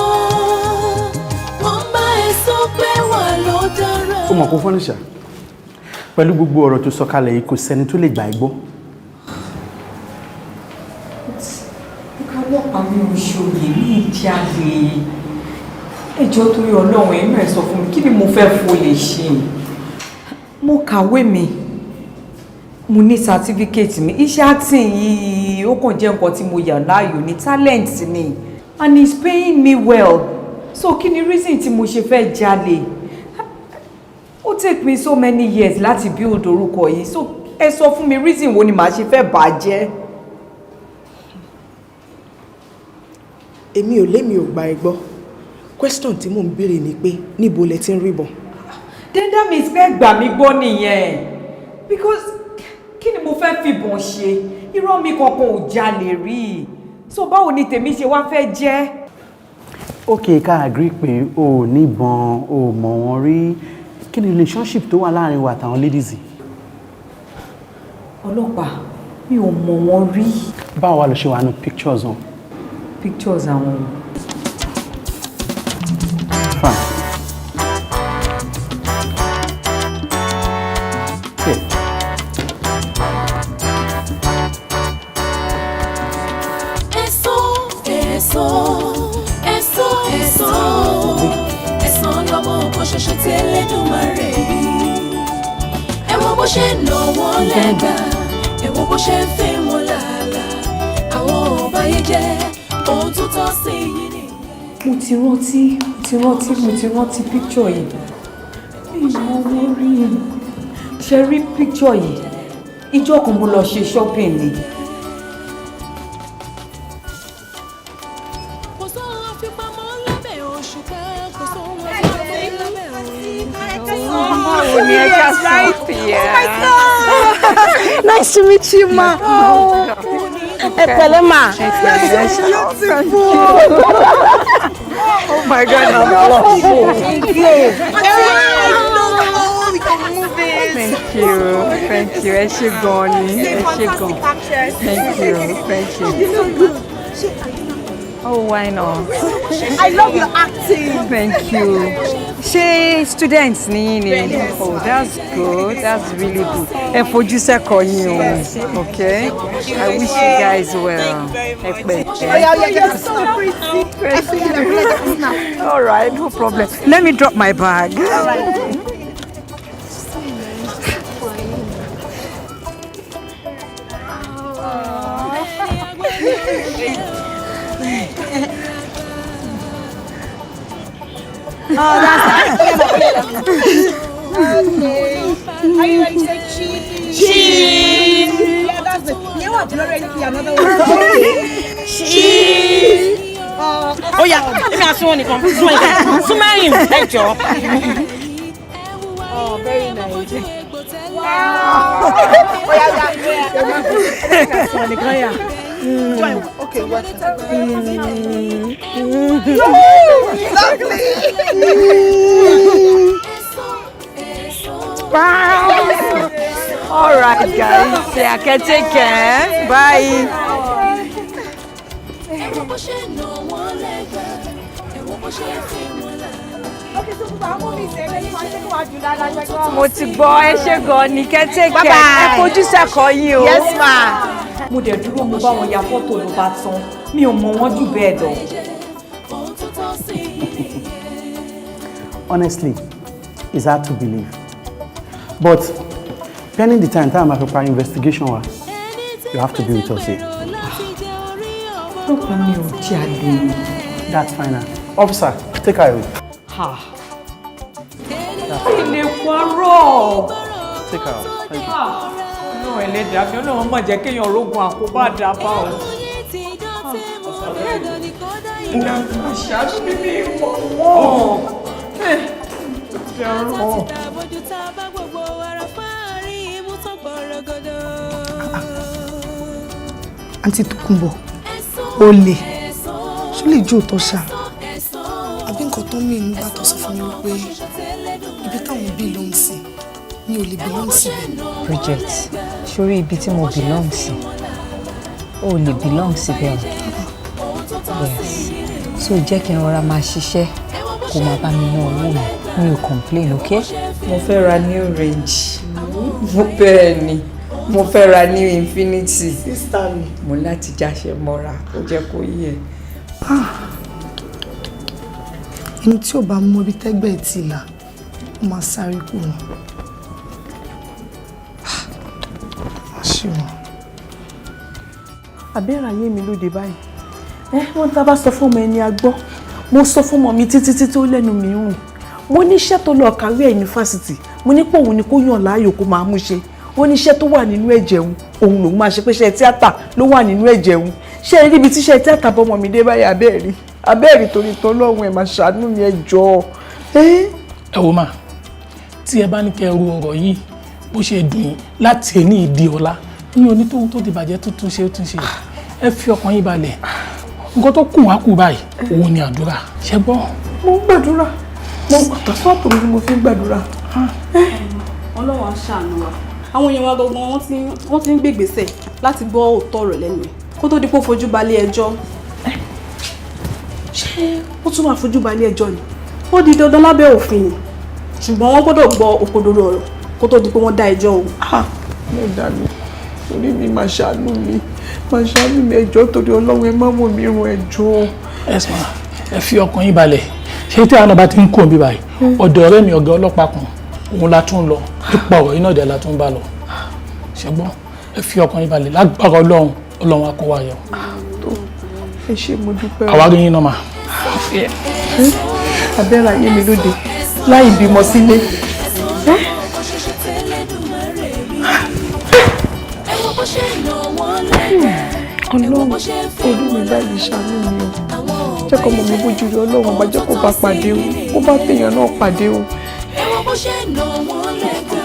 wọ́n bá ẹ sọ pé wà ló dára. Ó mọ̀ kó fọ́nìṣà pẹ̀lú gbogbo ọ̀rọ̀ tó sọ kalẹ̀ yìí, kò sẹ́ni tó lè gbà ẹ́ gbọ́. Ọ̀gá ọlọ́pàá, mi ò ṣòye ní ìjáde. Ẹjọ́, torí Ọlọ́run, inú ẹ̀ sọ fún mi, kí ni mo fẹ́ fo lè ṣe? Mo kàwé mi, mo ní certificate mi. Iṣẹ́ acting yìí, ó kàn jẹ́ nǹkan tí mo yàn láàyò ní, talent ni, and it's paying me well, so kí ni reason tí mo ṣe fẹ́ jalè? Ó take me so many years láti build orúkọ yìí, so ẹ sọ fún mi, reason wo ni màá ṣe fẹ́ bàjẹ́? Èmi ò lémi ò gbà ẹ gbọ́. Question tí mò ń béèrè ni pé, níbo lẹ ti ń rí bọ̀? Then That means pé gbà mí gbọ́ nìyẹn, because kí ni mo fẹ́ fìbọn ṣe? Irọ́ mi kankan ò jalè rí, so báwo ni tèmi ṣe wá fẹ́ jẹ́? Ok, ká agree pé o ò níbọn, o ò mọ̀ wọ́n rí. Kí ni relationship tó wà láàrin wa àtàwọn ladies yìí? Ọlọ́pàá, mi ò mọ̀ wọ́n rí. Báwo wá lọ ṣe wà nù pictures wọn? Pictures àwọn? Fine. Okay. Ẹ̀sán, ẹ̀sán, ẹ̀sán, ẹ̀sán, ẹ̀sán lọ́mọ kan ṣoṣo tí Elédùmarè bí. Ẹ wo bó ṣe ń nà wọ́n lẹ́gbàá, ẹ wo bó ṣe ń fi wọn làálàá. Àwọn ọ̀báyé jẹ́ ohun tó tọ́ sí yìí ni. Mo ti rántí, mo ti rántí, mo ti rántí picture yìí. Mi ò mọ̀ wọ́n rí. Ṣe rí picture yìí, ìjọ́ kan mo lọ ṣe shopping ni. Kò sóhun àfipamọ́ lábẹ́ òṣùpá, kò sóhun àfipamọ́ lábẹ́ òrùn. Báwo ni ẹ ká sọ? Nice to meet you, ma. Ẹ pẹ̀lẹ́, ma. You're so beautiful. Oh my God, I'm blushing. Thank you. I love all your movies. Thank you, thank you. Ẹ ṣé gan ni, ẹ ṣé gan. Thank you, thank you. You look good. Oh, why not? I love your acting. Thank you. Ṣé students ní yín ni? Yes. Oh, that's good. That's really good. Ẹ fojú sẹ́kọ̀ọ́ yín o. Okay? I wish you guys well. Ẹ pẹ́. Oh, yeah, you're so pretty. Thank you. All right, no problem. Let me drop my bag. All right. Oh, that's okay. Are you ready to say cheese? Cheese. Yeah, that's it. You want to already see another one. Cheese. Ó yá, èmi àti wọn nìkan, súnmọ́ nìkan, súnmọ́ ẹ̀yìn, ẹ jọ̀ọ́. Oh, very nice. Wow. Oh, yeah, yeah. Wọn nìkan yà. Okay, what? Lovely. Bye. All right, guys. Yeah, can take care. Bye. Ẹ wo bó ṣe ń nà wọ́n lẹ́gbàá, ẹ wo bó ṣe ń fi wọn làálàá. Okay, so gbogbo àwọn movies ẹ̀ lẹ́yìn máa ṣe kó wàá jù dáadáa ṣe gbọ́. Mo ti gbọ́, ẹ ṣé gan ni, kẹ́ take Bye care. bye. Ẹ fojú sẹ́kọ̀ọ́ yín o. Yes, ma. Mo dẹ̀ dúró, mo bá wọn ya fọ́tò, ló bá tán. Mi ò mọ̀ wọ́n jù bẹ́ẹ̀ lọ. Ohun tó tọ́ sí yìí nìyẹn. Honestly, it's hard to believe. But pending the time time I prepare investigation wa, you have to be with us here. Ọlọ́pàá, mi ò jalè. That's final. Officer, take her away. Ha. Ilé parọ́. Take her out. Thank you. Ọlọ́run ẹlẹ́dàá mi, Ọlọ́run má jẹ́ kéèyàn rógun àkóbá dábàá o. Ṣáájú mi ní ìmọ̀ wọ́n. Dẹ̀rọ̀. Bójú tá a bá gbogbo ara fáàrí imú tó gbọ̀rọ̀gọ̀dọ̀. Àǹtí Tókunbọ̀, olè, ṣó lè jó òótọ́ ṣá? Àbí nǹkan tó mì nígbà tó sọ fún mi wípé ibi táwọn belong sí mi ò lè belong sí? Bridget, sórí ibi tí mo belong sí, o ò lè belong síbẹ̀ o. Yes, so jẹ́ kí n rọra máa ṣiṣẹ́, kó máa bá mi ná owó mi. Mi ò complain, okay? Mo fẹ́ ra new range. Mo bẹ́ẹ̀ ni, mo fẹ́ ra new Infinity. Sister mi. Mo láti jáṣẹ mọ́ra, ó jẹ́ kó yẹ. Ẹni tí ò bá mọ ibi tẹ́gbẹ́ ẹ̀ ti là, ó máa sáré kù ni. Má ṣe wọn. Àbẹ́rẹ́ ayé mi lóde báyìí. Ẹ wọ́n tá a bá sọ fún ọmọ ẹni a gbọ́. Mo sọ fún ọmọ mi títí títí, ó lẹ́nu mi rùn. Mo ní iṣẹ́ tó lọ kàwé ẹ̀ ní fásitì, mo ní pé òun ni kó yàn láàyò kó máa mú ṣe. Ó ní iṣẹ́ tó wà nínú ẹ̀jẹ̀ òun, òun lòun máa ṣe, pé iṣẹ́ tíátà ló wà nínú ẹ̀jẹ̀ òun. Ṣé ẹ rí ibi tíṣẹ́ tíátà bọ́mọ mi dé báyìí? Abẹ́ẹ̀rí, abẹ́ẹ̀rí, torí tọ́lọ́run, ẹ̀ máa ṣàánú mi, ẹ jọ̀ọ́. Ẹ wo mà, Tí ẹ bá ní kẹ́ ru ọ̀rọ̀ yìí bó ṣe dùn yín láti ẹni ìdí ọ̀la ní onítòhun tó ti bàjẹ́ tuntun ṣe tún ṣe, ẹ fi ọkàn yín balẹ̀. Nǹkan tó kù wá kù báyìí òun ni àdúrà, ṣẹ gbọ́. Mo ń gbàdúrà, mo sọ́ọ̀tù mi ni mo fi ń gbàdúrà. Ọlọ́run á ṣàánú wa. Àwọn èèyàn wa gangan wọ́n ti ń gbègbèsẹ̀ láti gbọ́ òótọ́ ọ̀rọ̀ lẹ́nu ẹ̀ kó tó di pé ó fojú balẹ̀ ẹjọ́. Ṣé ó tún máa fojú balẹ̀ ẹjọ́ ni? Ó di dandan lábẹ́ òfin ni, ṣùgbọ́n wọ́n gbọ́dọ̀ gbọ́ òkodoro ọ̀rọ̀ kó tó di pé wọ́n dá ẹjọ́ o. Mo dà mí orí mi, máa ṣàánú mi, máa ṣàánú mi, ẹjọ́ torí Ọlọ́run, ẹ má wò mí run, ẹjọ́. Ẹ sọ, ẹ fi ọkàn yín balẹ̀. Ṣé tí àwọn ọba ti ń kó òbí báyìí, ọ̀dọ̀ ọ̀rẹ́ mi ọ̀gá ọlọ́pàá kan òun la tún lọ nípa ọ̀rọ̀ iná ìdẹ̀ la tún bá lọ. Ṣùgbọ́n ẹ fi ọkàn yín balẹ̀, lágbára Ọlọ́run, Ọlọ́run á kó wa yọ. Ẹ ṣé, mo dúpẹ́. Àwárí yín náà mà. Abẹ́rẹ́ ayé mi lóde láì bímọ sílé. Ọlọ́run orí mi báyìí, ṣàánú mi o, jẹ́ kó mọ̀ mi bójú rí Ọlọ́run bá jẹ́ kó bá pàdé o, kó bá téèyàn náà pàdé o. Ẹ̀wọ̀n bó ṣe ń nà wọ́n lẹ́gbàá,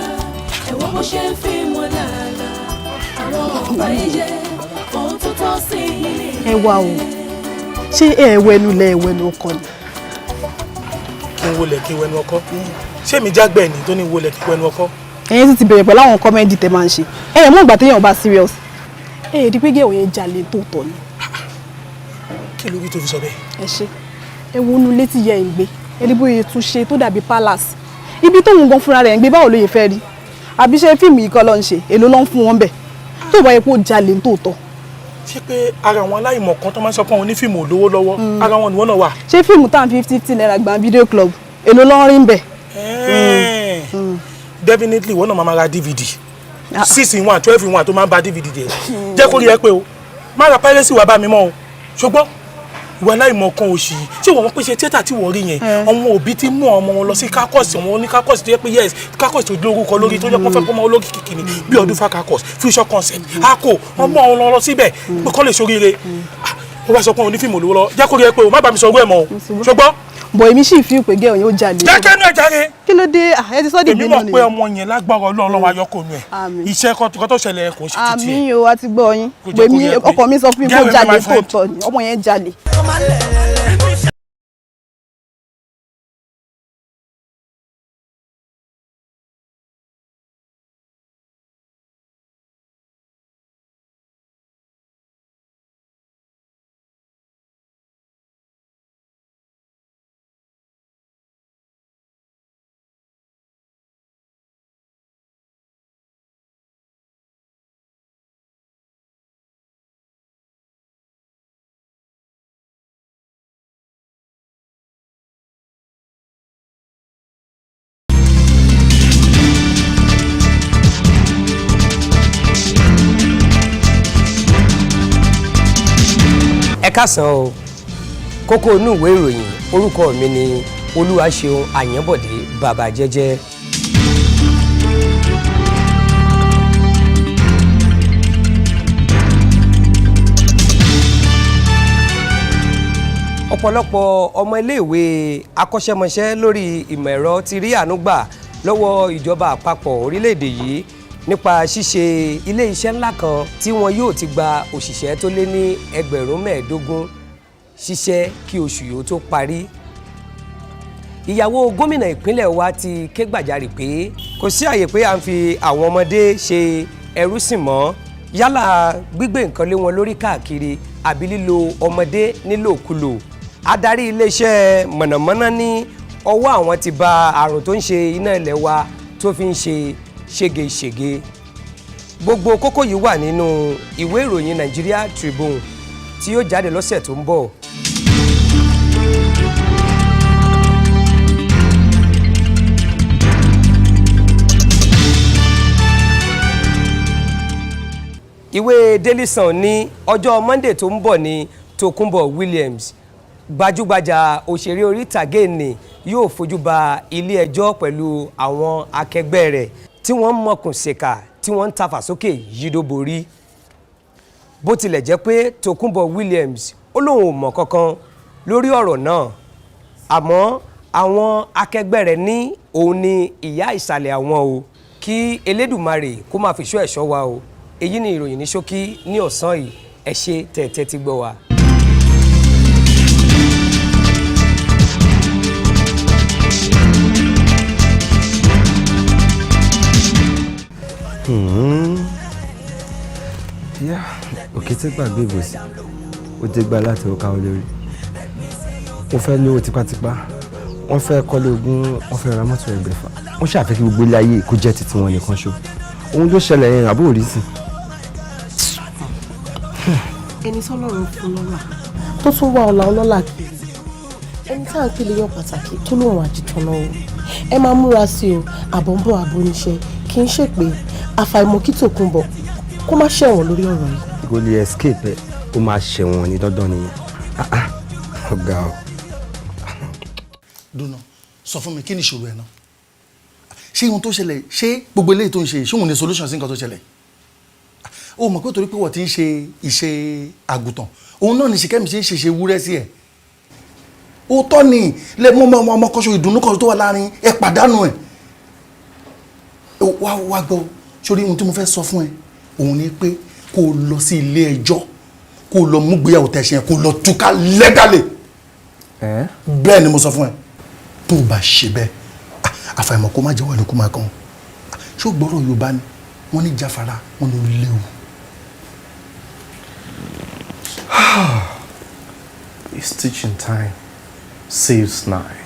ẹ̀wọ̀n bó ṣe ń fi wọn làálàá, àwọn ọ̀pá yìí ohun tó tọ́ sí i. Ẹ wá o, ṣé ẹ wẹnu lẹ wẹnu ọkọ ni? Kí n wọlé kí n wẹnu ọkọ? Ṣé mi jágbẹ́ ni tó ní wọlé kí n wẹnu ọkọ? Ẹ̀yin sì ti bẹ̀rẹ̀ pẹ̀lú àwọn comedy tẹ máa ń ṣe. Ẹ ẹ̀ mọ̀ ìgbà téèyàn bá serious, ẹ ẹ̀ di pé gẹ̀ẹ́ òye jalè tó tọ̀ ni. Kí ló rí tó fi sọ bẹ́ẹ̀? Ẹ ṣe, ẹ wo inú ilé tí ìyá ẹ̀ ń gbé, ẹ ní bóyá tún ṣe tó dàbí palace ibi tóun gan fúnra rẹ̀ ń gbé. Báwo ló yẹ fẹ́ rí? Àbí ṣe fíìmù yìí kọ́ ló ń ṣe? Èló ló ń fún wọn bẹ̀ tó bá yẹ kó jalè tó tọ̀? Ṣé pé ara àwọn aláìmọ̀ kan tó máa ń sọ pé àwọn onífíìmù ò lówó lọ́wọ́, ara wọn nìwọ́n náà wà? Ṣé fíìmù tá à ń 50 naira gbà video club, èló ló ń rí ń bẹ̀? Definitely, ìwọ náà máa ra DVD 6 in 1, 12 in 1 tó máa ń ba DVD jẹ́. Jẹ́ kó rí ẹ pé o má ra piracy wà bá mi mọ́ o. Ṣùgbọ́n ìwà aláìmọ̀ kan òṣì yìí, ṣé wọ́n pèsè tíátà tí wọ́n rí yẹn, àwọn òbí ti mú ọmọ wọn lọ sí caucus, wọn ní caucus tó yẹ pé, yes, caucus tó lórúkọ lórí, tó yẹ kó fẹ́ kó mọ olókìkí kìíní bí Ọdúnfà caucus, Future Concept, ako wọ́n mú àwọn lọ síbẹ̀ pé kọ́ lè ṣoríire. Ó wá sọ pé òun ní fíìmù olówó lọ. Jẹ́ kó rí ẹ pé o má bá mi sọ owó ẹ̀ mọ́ o, ṣùgbọ́n. Bọ̀ èmi sì fi pé gẹ́ọ̀ yóò jalè. Jẹ́kẹ́ inú ẹ̀ jáde. Kí ló dé? Ẹ ti sọ́ dìbò Èmi náà mọ̀ pé ọmọ yẹn, lágbára Ọlọ́run, Ọlọ́run ayọ́kọ̀ nu ẹ̀. Iṣẹ́ kan tó ṣẹlẹ̀ kò ṣe títí ẹ̀. Àmín o, a ti gbọ́ yín. Kò jẹ́ kó Pèmí yẹ pé- ọkọ mi sọ fún mi Get kó with me, jalè my friend. tó tọ́ ni, ọmọ yẹn jalè. Ẹ káàsán o. Kókó inú ìwé ìròyìn, orúkọ mi ni Olúwaṣeun Àyànbọ̀dé Bàbá Jẹ́jẹ́. Ọ̀pọ̀lọpọ̀ ọmọ iléèwé akọ́ṣẹ́mọṣẹ́ lórí ìmọ̀ ẹ̀rọ ti rí àánú gbà lọ́wọ́ ìjọba àpapọ̀ orílẹ̀-èdè yìí nípa ṣíṣe ilé iṣẹ́ ńlá kan tí wọn yóò ti gba òṣìṣẹ́ tó lé ní 15,000 ṣiṣẹ́ kí oṣù yìí ó tó parí. Ìyàwó gómìnà ìpínlẹ̀ wa ti ké gbàjarè pé kò sí àyè pé à ń fi àwọn ọmọdé ṣe ẹrú sìn mọ́, yálà gbígbé nǹkan lé wọn lórí káàkiri àbí lílo ọmọdé nílòkulò. Adarí iléeṣẹ́ mọ̀nàmọ́ná ní ọwọ́ àwọn ti ba àrùn tó ń ṣe iná ilẹ̀ wa tó fi ń ṣe ségesège. Gbogbo kókó yìí wà nínú ìwé ìròyìn Nigeria Tribune tí yóò jáde lọ́sẹ̀ tó ń bọ̀. Ìwé Daily Sun ní ọjọ́ Monday tó ń bọ̀ ní Tókunbọ̀ Williams, gbajúgbajà òṣèré orí ìtàgé ní, yóò fojú ba ilé ẹjọ́ pẹ̀lú àwọn akẹgbẹ́ rẹ̀ tí wọ́n ń mọ̀kùn ṣèkà tí wọ́n ń tafà sókè yídóborí. Bó tilẹ̀ jẹ́ pé Tókunbọ̀ Williams ó lóun ò mọ̀ kankan lórí ọ̀rọ̀ náà, àmọ́ Àwọn akẹgbẹ́ rẹ̀ ní òun ni ìyá ìsàlẹ̀ àwọn o. Kí Elédùmarè kó máa fi ṣọ́ ẹ̀ṣọ́ wa o. Èyí ni ìròyìn ní ṣókí ní ọ̀sán yìí. Ẹ ṣé tẹ̀tẹ̀ ti gbọ́ wa. Òkété gbàgbé ìbòsí, ó dé gbá láti ọkà olórí. Wọ́n fẹ́ lówó tipátipá, wọ́n fẹ́ kọ́lé ogún, wọ́n fẹ́ ra mọ́tò 600. Wọ́n ṣàfẹ́ kí gbogbo ilé ayé kó jẹ́ titi wọn nìkan ṣo. Ohun tó ṣẹlẹ̀ yẹn àbúrò rí sí. Ẹni tọ́lọ́run fún lọ́lá tó tún wá ọlá ọlọ́lá kiri, ẹni tá à ń pèlè yan pàtàkì tó lóun àjìtọ̀nà o. Ẹ máa múra sí o, àbọ̀ ń bọ̀ àbọ̀ oníṣẹ́ kì í ṣèpè àfàìmọ̀ kí Tòkunbọ̀ kó má ṣẹ̀wọ̀n lórí ọ̀rọ̀ yìí. Kò lè escape ẹ, ó máa ṣẹ̀wọ̀n ní dandan nìyẹn. Ọ̀gá o. Dúnà, sọ fún mi, kí ni ìṣòro ẹ náà? Ṣé ohun tó ṣẹlẹ̀, ṣé gbogbo eléyìí tó ń ṣe, ṣé òun ni solution sí nǹkan tó ṣẹlẹ̀? Ó mọ̀ pé torí pé wọ́n ti ń ṣe iṣẹ́ àgùntàn, òun náà ni Ṣìkẹ́mi ṣe ń ṣe wúrẹ́ sí ẹ̀. Òótọ́ ni lè mú ọmọ ọmọ kan ṣo, ìdùnnú kan tó wà láàrin ẹ pàdánù ẹ̀. Wá wá gbọ́, sórí ohun tí mo fẹ́ sọ fún ẹ òun ni pé kó o lọ sí ilé ẹjọ́, kó o lọ mú gbéyàwó tẹ̀sán, kó o lọ túká lẹ́gàlè. Bẹ́ẹ̀ ni mo sọ fún ẹ. Tó o bá ṣe bẹ́ẹ̀, àfàìmọ̀ kó má jẹ́wọ́ ẹni kó máa kàn. Ṣé o gbọ́rọ̀ Yorùbá ni wọ́n ní jáfara, wọ́n ló léwu. It's teaching time saves nine.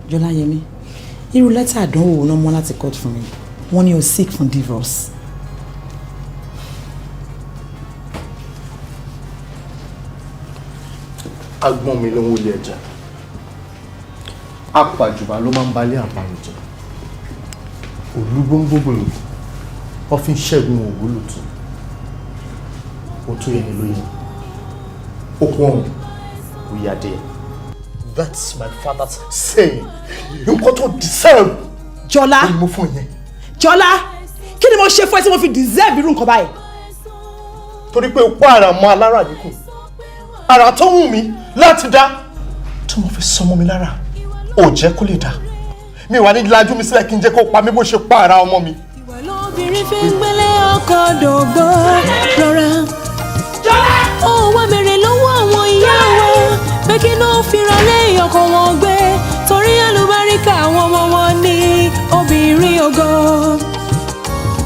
Jọláyẹmí, irú lẹ́tà àdánwò wo náà mọ́ láti court fún mi? Wọ́n ní o seek for divorce. Agbọ́n mi ló ń wọlé ẹja, apàjùbà ló máa ń balẹ̀ àparò jẹ, olúgbóngbògbòlò wọ́n fi ń ṣẹ́gun ògbólùtù, ó tó yẹni ló yẹ okun ọ̀hún, we are there. That's my father's saying. Nǹkan tó deserve. Jọlá, mo fún yẹn. Jọlá, kí ni mo ṣe fún ẹ tí mo fi deserve irú nǹkan báyìí? Torí pé o kó ara mọ́ alára níkù, ara tó wù mí láti dá tí mo fi sọmọ mi lára ò jẹ́ kó lè dá mi wà ní lajú mi sílẹ̀ kí n jẹ́ kó pa mí bó ṣe pa ara ọmọ mi. Ìwà lóbìnrin fi ń gbélé ọkọ dògbò rọra. Ó wá mèrè lọ́wọ́ àwọn ìyá wa pé kí ló fira lé ọkọ wọn gbé, torí àlùbáríkà àwọn ọmọ wọn ní obìnrin ògo.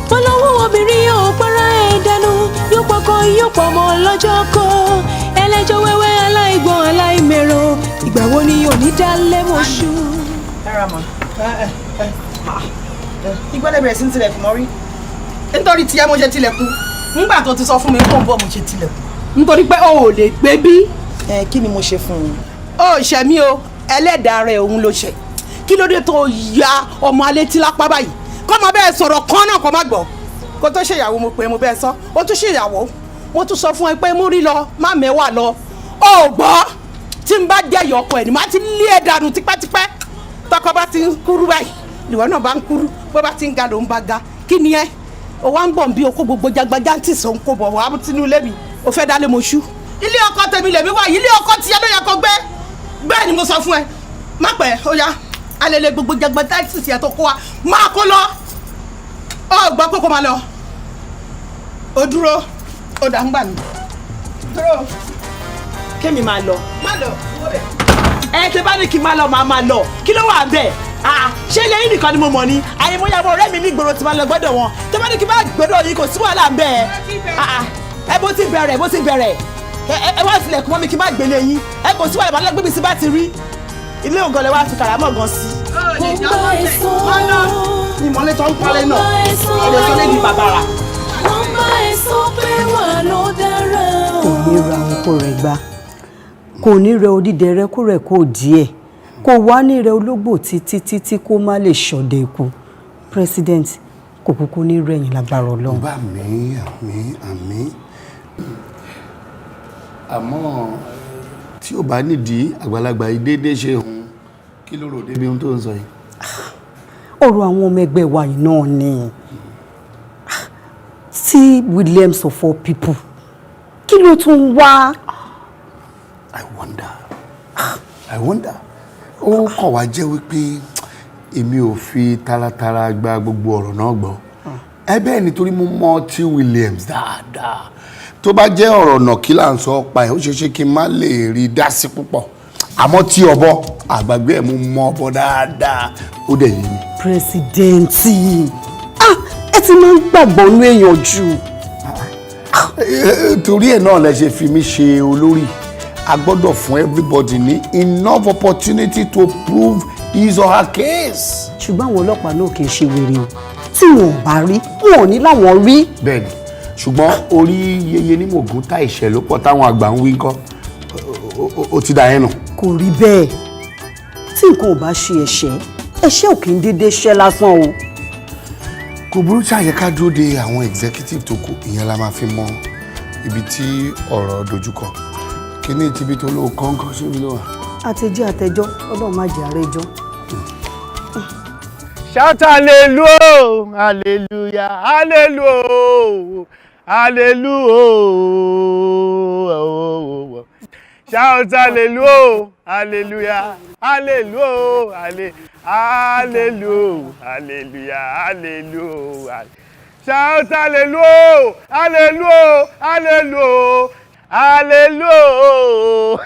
Wọ́n lọ́wọ́ obìnrin yóò para ẹ̀ dànù, yóò pọkọ yóò pọ̀ mọ́ lọ́jọ́ kan. Ẹlẹ́jọ́ wẹ́wẹ́, aláìgbọ́n, aláìmèrò, ìgbà wo ni òní dá lẹ́mọ̀ṣú. Ẹ ra mọ ìgbọ́dọ̀ bẹ̀rẹ̀ sí ní tilẹ̀kùn mọ́rí. Nítorí tiẹ̀ mo ṣe tilẹ̀kùn. Nígbà tó ti sọ fún mi kó ń bọ̀ mo ṣe tilẹ̀kùn. Nítorí pé o ò lè gbé bí. Ẹ kí ni mo ṣe fún un? Ó ṣe mí o, ẹlẹ́dàá rẹ̀ òun ló ṣe. Kí ló dé tó ya ọmọ alẹ́ tí lápá báyìí? Kọ́ máa bẹ́ẹ̀ sọ̀rọ̀ kán náà kọ́ má gbọ́. Kó tó ṣèyàwó mo pè é, mo bẹ́ẹ̀ sọ. Ó tún ṣèyàwó. Mo tún sọ fún ẹ pé mú rí lọ, má mẹ́wàá lọ. Ó gbọ́, tí n bá jẹ́yọ̀ ọkọ ẹ̀ ni màá ti lé ẹ dànù tipẹ́tipẹ́. Tọkọ bá ti ń kúrú báyìí, ìwọ náà bá ń kúrú, bó bá ti ń ga ló ń bá ga. Kí ni ẹ? O wá ń bọ̀ bí o kó gbogbo jagbajántì sọ̀ ń kó bọ̀ wá sínú ilé mi. O fẹ́ dálé mo ṣú. Ilé ọkọ tèmi lèmi wá, ilé ọkọ tiẹ̀ ló yẹ kó gbé. Bẹ́ẹ̀ ni mo sọ fún ẹ. Má pẹ́, ó yá. Alẹ́lẹ́ gbogbo jagbajántì tiẹ̀ tó kó wa, máa kó lọ. Ó gbọ́ pé kó máa lọ. O dúró, ó dà ń gbà mí. Dúró. Kémi máa lọ. Má lọ, wọ́n bẹ̀. Ẹ tẹ bá ní kí n máa lọ, màá máa lọ. Kí ló wà bẹ́ẹ̀? Ṣé ilé yìí nìkan ni mo mọ̀ ni? Àyèmóyàwó ọ̀rẹ́ mi ní ìgboro tí máa lọ gbọ́dọ̀ wọn. Tẹ bá ní kí n bá gbọ́dọ̀ yìí, kò sí wàhálà ń bẹ́ẹ̀. Ẹ bó ti bẹ̀rẹ̀, bó ti bẹ̀rẹ̀. Ẹ wá tilẹ̀kùn mọ́ mi kí n má gbélé yín. Ẹ kò sí wàhálà, màá lọ gbé mi sí bá ti rí. Ilé ògàn lẹ wá fi kàràmọ́ gan sí. Mo ń bá ẹ sọ. Ìmọ̀lẹ́ tó ń palẹ̀ náà. Ẹ̀rọ sọ lé di bàbàrà. Mo ń bá ẹ sọ pé wà ló dára o. Kò ní ra oko rẹ̀ gbá, kò ní rẹ odídẹrẹ́ kó rẹ̀ kó díẹ̀, kò wá ní rẹ ológbò títí títí kó má lè ṣọdẹ ikú. President, kò kúkú ní rẹ̀yìn lágbára Ọlọ́run. Bá mi, àmín àmín. Àmọ́ tí ò bá nídìí àgbàlagbà yìí déédéé ṣe òun, kí ló rò débi ohun tó ń sọ yìí? Ọ̀rọ̀ àwọn ọmọ ẹgbẹ́ wa yìí náà ni tí Williams of all people, kí ló tún wá? I wonder. I wonder. Ó kàn wá jẹ́ wípé èmi ò fi taratara gba gbogbo ọ̀rọ̀ náà gbọ́. Ẹ bẹ́ẹ̀, nítorí mo mọ T Williams dáadáa. Tó bá jẹ́ ọ̀rọ̀ náà kí là ń sọ pa ẹ̀, ó ṣeé ṣe kí n má lè rí i dá sí púpọ̀, àmọ́ tí ọ̀bọ àgbàgbé ẹ̀, mo mọ ọ̀bọ dáadáa, ó dẹ̀ yé mi. President, ah, ẹ ti máa ń gbàgbọ́ nú èèyàn jù. Torí ẹ̀ náà lẹ ṣe fi mí ṣe olórí. A gbọ́dọ̀ fún everybody ní enough opportunity to prove his or her case. Ṣùgbọ́n àwọn ọlọ́pàá náà kì í ṣe wèrè o. Tí wọn ò bá rí, wọn ò ní láwọn rí. Bẹ́ẹ̀ni, ṣùgbọ́n orí yeye ní mògùn tá ìṣẹ̀ ló pọ̀ táwọn àgbà ń wí ńkọ́, ó ti dà yẹn nù. Kò rí bẹ́ẹ̀. Tí nǹkan ò bá ṣe ẹ̀ṣẹ̀, ẹ̀ṣẹ̀ ò kì í déédéé ṣẹ́ lásán o. Kò burú, ṣàyẹ ká dúró de àwọn executive tó kù. Ìyẹn la máa fi mọ ibi tí ọ̀rọ̀ dojúkọ. Kíní tibí tó lóo kọ́ńkọ́ síbi ló wà. Àtẹjọ́ àtẹjọ́, Ọlọ́run má jẹ́ àrẹjọ́. Shout hallelujah, hallelujah, hallelujah, hallelujah. Shout hallelujah, hallelujah, hallelujah, hallelujah, hallelujah, hallelujah. Shout hallelujah, hallelujah, hallelujah, hallelujah.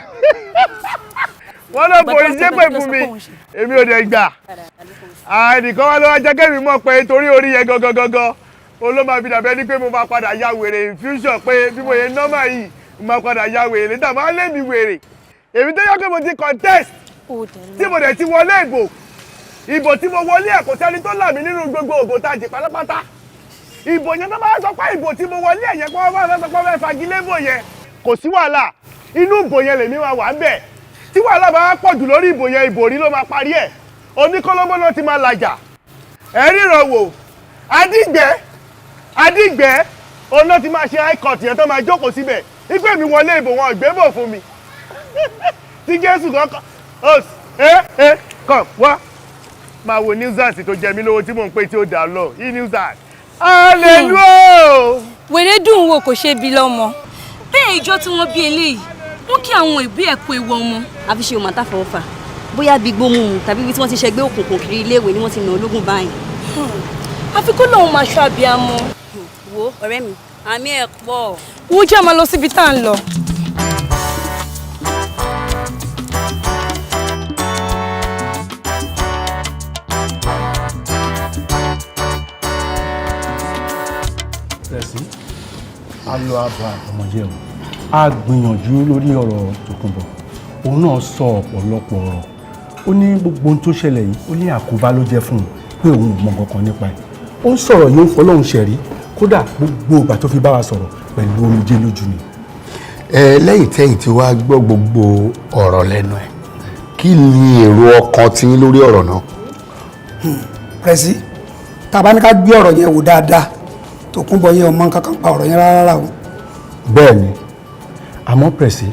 Wọ́n lọ borí jẹ́pẹ̀ fún mi, èmi ò dẹ̀ gbà. Ẹnìkan wá ló wá jẹ́ kémi mọ̀ pé torí orí yẹn gangan gangan ó ló máa fi dàbẹ́ ní pé mo máa padà ya wèrè in future, pé bí mo yẹn normal yìí, mo máa padà ya wèrè later. Máa lé mi wèrè, èmi tó yẹ pé mo ti contest, tí mo dẹ̀ ti wọlé ìbò. Ìbò tí mo wọlé ẹ̀, kò sẹ́ni tó là mí nínú gbogbo òbò tá a jì pátápátá. Ìbò yẹn, tó bá sọ pé ìbò tí mo wọlé ẹ̀ yẹn, pé wọ́n bá sọ pé wọ́n fẹ́ fagilé ìbò yẹn, kò sí wàhálà. Inú ìbò yẹn lèmi máa wà ń bẹ̀. Tí wàhálà bá pọ̀ jù lórí ìbò yẹn, ìbò rí ló máa parí ẹ̀. Oníkólóbó náà ti máa làjà ẹ̀ ríran wò. Adígbẹ́ adígbẹ́ òun náà ti máa ṣe high court yẹn, tó máa jókòó síbẹ̀ ipe mi wọlé ìbò, wọn ìgbébò fún mi tí Jésù kankan. Ẹ ẹ kàn wá máa wo nuisance tó jẹ mí lówó tí mò ń pè tí ó dà lọ yí nuisance. Hallelujah. Wèrè dùn wò, kò ṣe bí lọ́mọ. Bẹ́ẹ̀, ìjọ tí wọ́n bí eléyìí, wọ́n kí àwọn ìbí ẹ̀ kó ewu ọmọ. Àfi ṣe òmàtá fọwọ́fà, bóyá bí gbó mímu tàbí ibi tí wọ́n ti ṣẹgbẹ́ òkùnkùn kiri iléèwé ni wọ́n ti nà ológun báyìí. Àfi kó lóun máa ṣọ́ abiyamọ. Wo ọ̀rẹ́ mi, àmì ẹ̀ pọ̀. Wo, jẹ́ máa lọ síbi tá à ń lọ. Rẹ̀sí, a lọ àbá ọmọ yẹ o. A gbìyànjú lórí ọ̀rọ̀ Tòkunbọ̀. Òun náà sọ ọ̀pọ̀lọpọ̀ ọ̀rọ̀. Ó ní gbogbo ohun tó ṣẹlẹ̀ yìí, ó ní àkóbá ló jẹ́ fún un, pé òun ò mọ nǹkan kan nípa ẹ̀. Ó ń sọ̀rọ̀ yìí, ó ń fọlọ́run ṣẹ̀rí. Kódà gbogbo ìgbà tó fi bá wa sọ̀rọ̀, pẹ̀lú omijé lójú ni. Ẹ lẹ́yìn tẹ́yìn tí wàá gbọ́ gbogbo ọ̀rọ̀ lẹ́nu ẹ̀, kí ni èrò ọkàn tiyín lórí ọ̀rọ̀ náà? Pẹ̀sí, tá a bá ní ká gbé ọ̀rọ̀ yẹn wò dáadáa, Tòkunbọ̀ yẹn ò mọ nǹkan kan pa ọ̀rọ̀ yẹn rárá o. Bẹ́ẹ̀ ni, àmọ́ pẹ̀sí,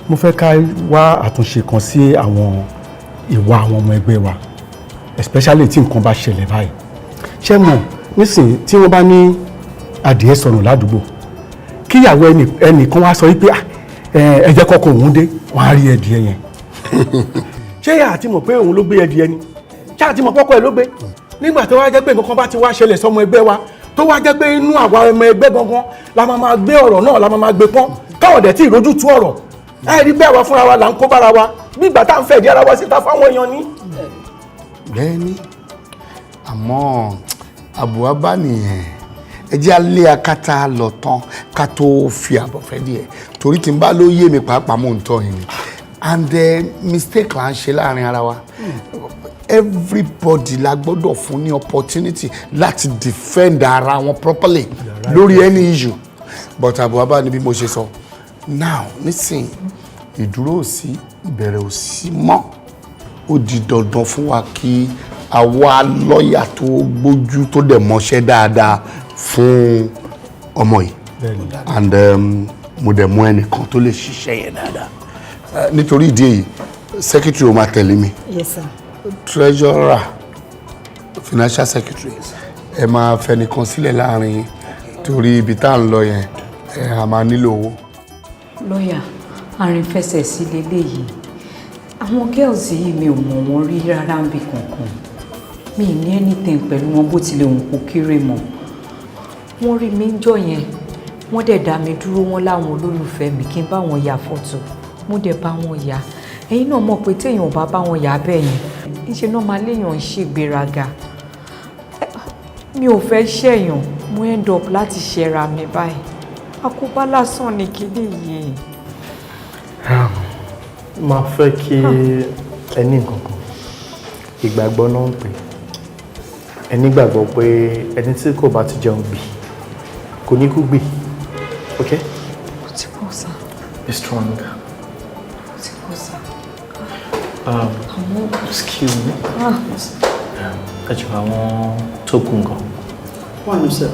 mo fẹ́ ká wá àtúnṣe kan sí àwọn ìwà àwọn ọmọ ẹgbẹ́ wa, especially tí nǹkan bá ṣẹlẹ̀ báyìí. Ṣé mọ̀ nísìnyí, tí wọ́n bá ní adìẹ sọnù ládùúgbò, kíyàwó ẹnìkan wá sọ wípé, "Ah, ẹ jẹ́ kọ́kọ́ òun dé," wọ́n á rí ẹdìẹ yẹn. Ṣé àti mọ̀ pé òun ló gbé ẹdìẹ ni? Ṣé àti mọ̀ pọ́kọ ẹ̀ ló gbé? Nígbà tó wá jẹ́ pé nǹkan kan bá ti wá ṣẹlẹ̀ sọmọ ẹgbẹ́ wa, tó wá jẹ́ pé inú àwa ọmọ ẹgbẹ́ gangan la máa máa gbé ọ̀rọ̀ náà, la máa máa gbé pọ́n, káwọn dẹ̀ tí ìrójú tú ọ̀rọ̀, ẹ rí bẹ́ẹ̀, wá fúnra wa là ń kó bára wa, bí ìgbà tá à ń fẹ̀dí ara wa síta fáwọn èèyàn ní. Bẹ́ẹ̀ni, àmọ́ àbúrò bá nìyẹn. Ẹ jẹ́ alẹ́ akátá lọ tán ká tó fi àbọ̀ fẹ́ díẹ̀, torí tí n bá ló yé mi pàápàá, mò ń tọ́ yín ni. And mistake là ń ṣe láàrin ara wa. Everybody la gbọ́dọ̀ fún ní opportunity láti defend ara wọn properly lórí any issue. But àbúrò bá ní bí mo ṣe sọ now nísìnyí, ìdúró ò sí, ìbẹ̀rẹ̀ ò sí mọ́. Ó di dandan fún wa kí àwa lọ́ọ̀yà tó gbójú, tó dẹ̀ mọṣẹ́ dáadáa fún ọmọ yìí. And mo dẹ̀ mú ẹnìkan tó lè ṣiṣẹ́ yẹn dáadáa. Nítorí ìdí èyí, secretary ó máa tẹ̀lé mi. Yes, sir. Treasurer, financial secretary, ẹ máa fẹnìkan sílẹ̀ láàrin yín, torí ibi tá à ń lọ yẹn, ẹ a máa nílò owó. Lọ́ọ̀yà, àrìnfẹsẹ̀ sí leléyìí. Àwọn girls yìí, mi ò mọ̀ wọ́n rí rárá níbi kankan. Mi ì ní anything pẹ̀lú wọn bó tilẹ̀ òun kò kéré mọ́. Wọ́n rí mi ń jọ yẹn, wọ́n dẹ̀ dá mi dúró, wọ́n láwọn olólùfẹ́ mi, kí n bá wọn ya fọ́tò. Mo dẹ̀ bá wọn yà. Ẹ̀yin náà mọ̀ pé téèyàn ò bá bá wọn yà bẹ́ẹ̀ yẹn, níṣẹ́ náà máa léèyàn ń ṣègbéraga. Mi ò fẹ́ ṣẹ̀yàn, mo end up láti ṣẹra mi báyìí. Àkóbá lásán ni kíní yìí. Máa fẹ́ kí ẹ ní nǹkan kan, ìgbàgbọ́ náà ń pè. Ẹni gbàgbọ́ pé ẹni tí kò bá ti jẹun gbì kò ní kú gbì, ok? Mo ti bọ́ sá. Be strong. Mo ti bọ́ sá. Excuse me. Ah. Ẹ jọ̀ọ́, àwọn tó kù nǹkan? Why not, sir?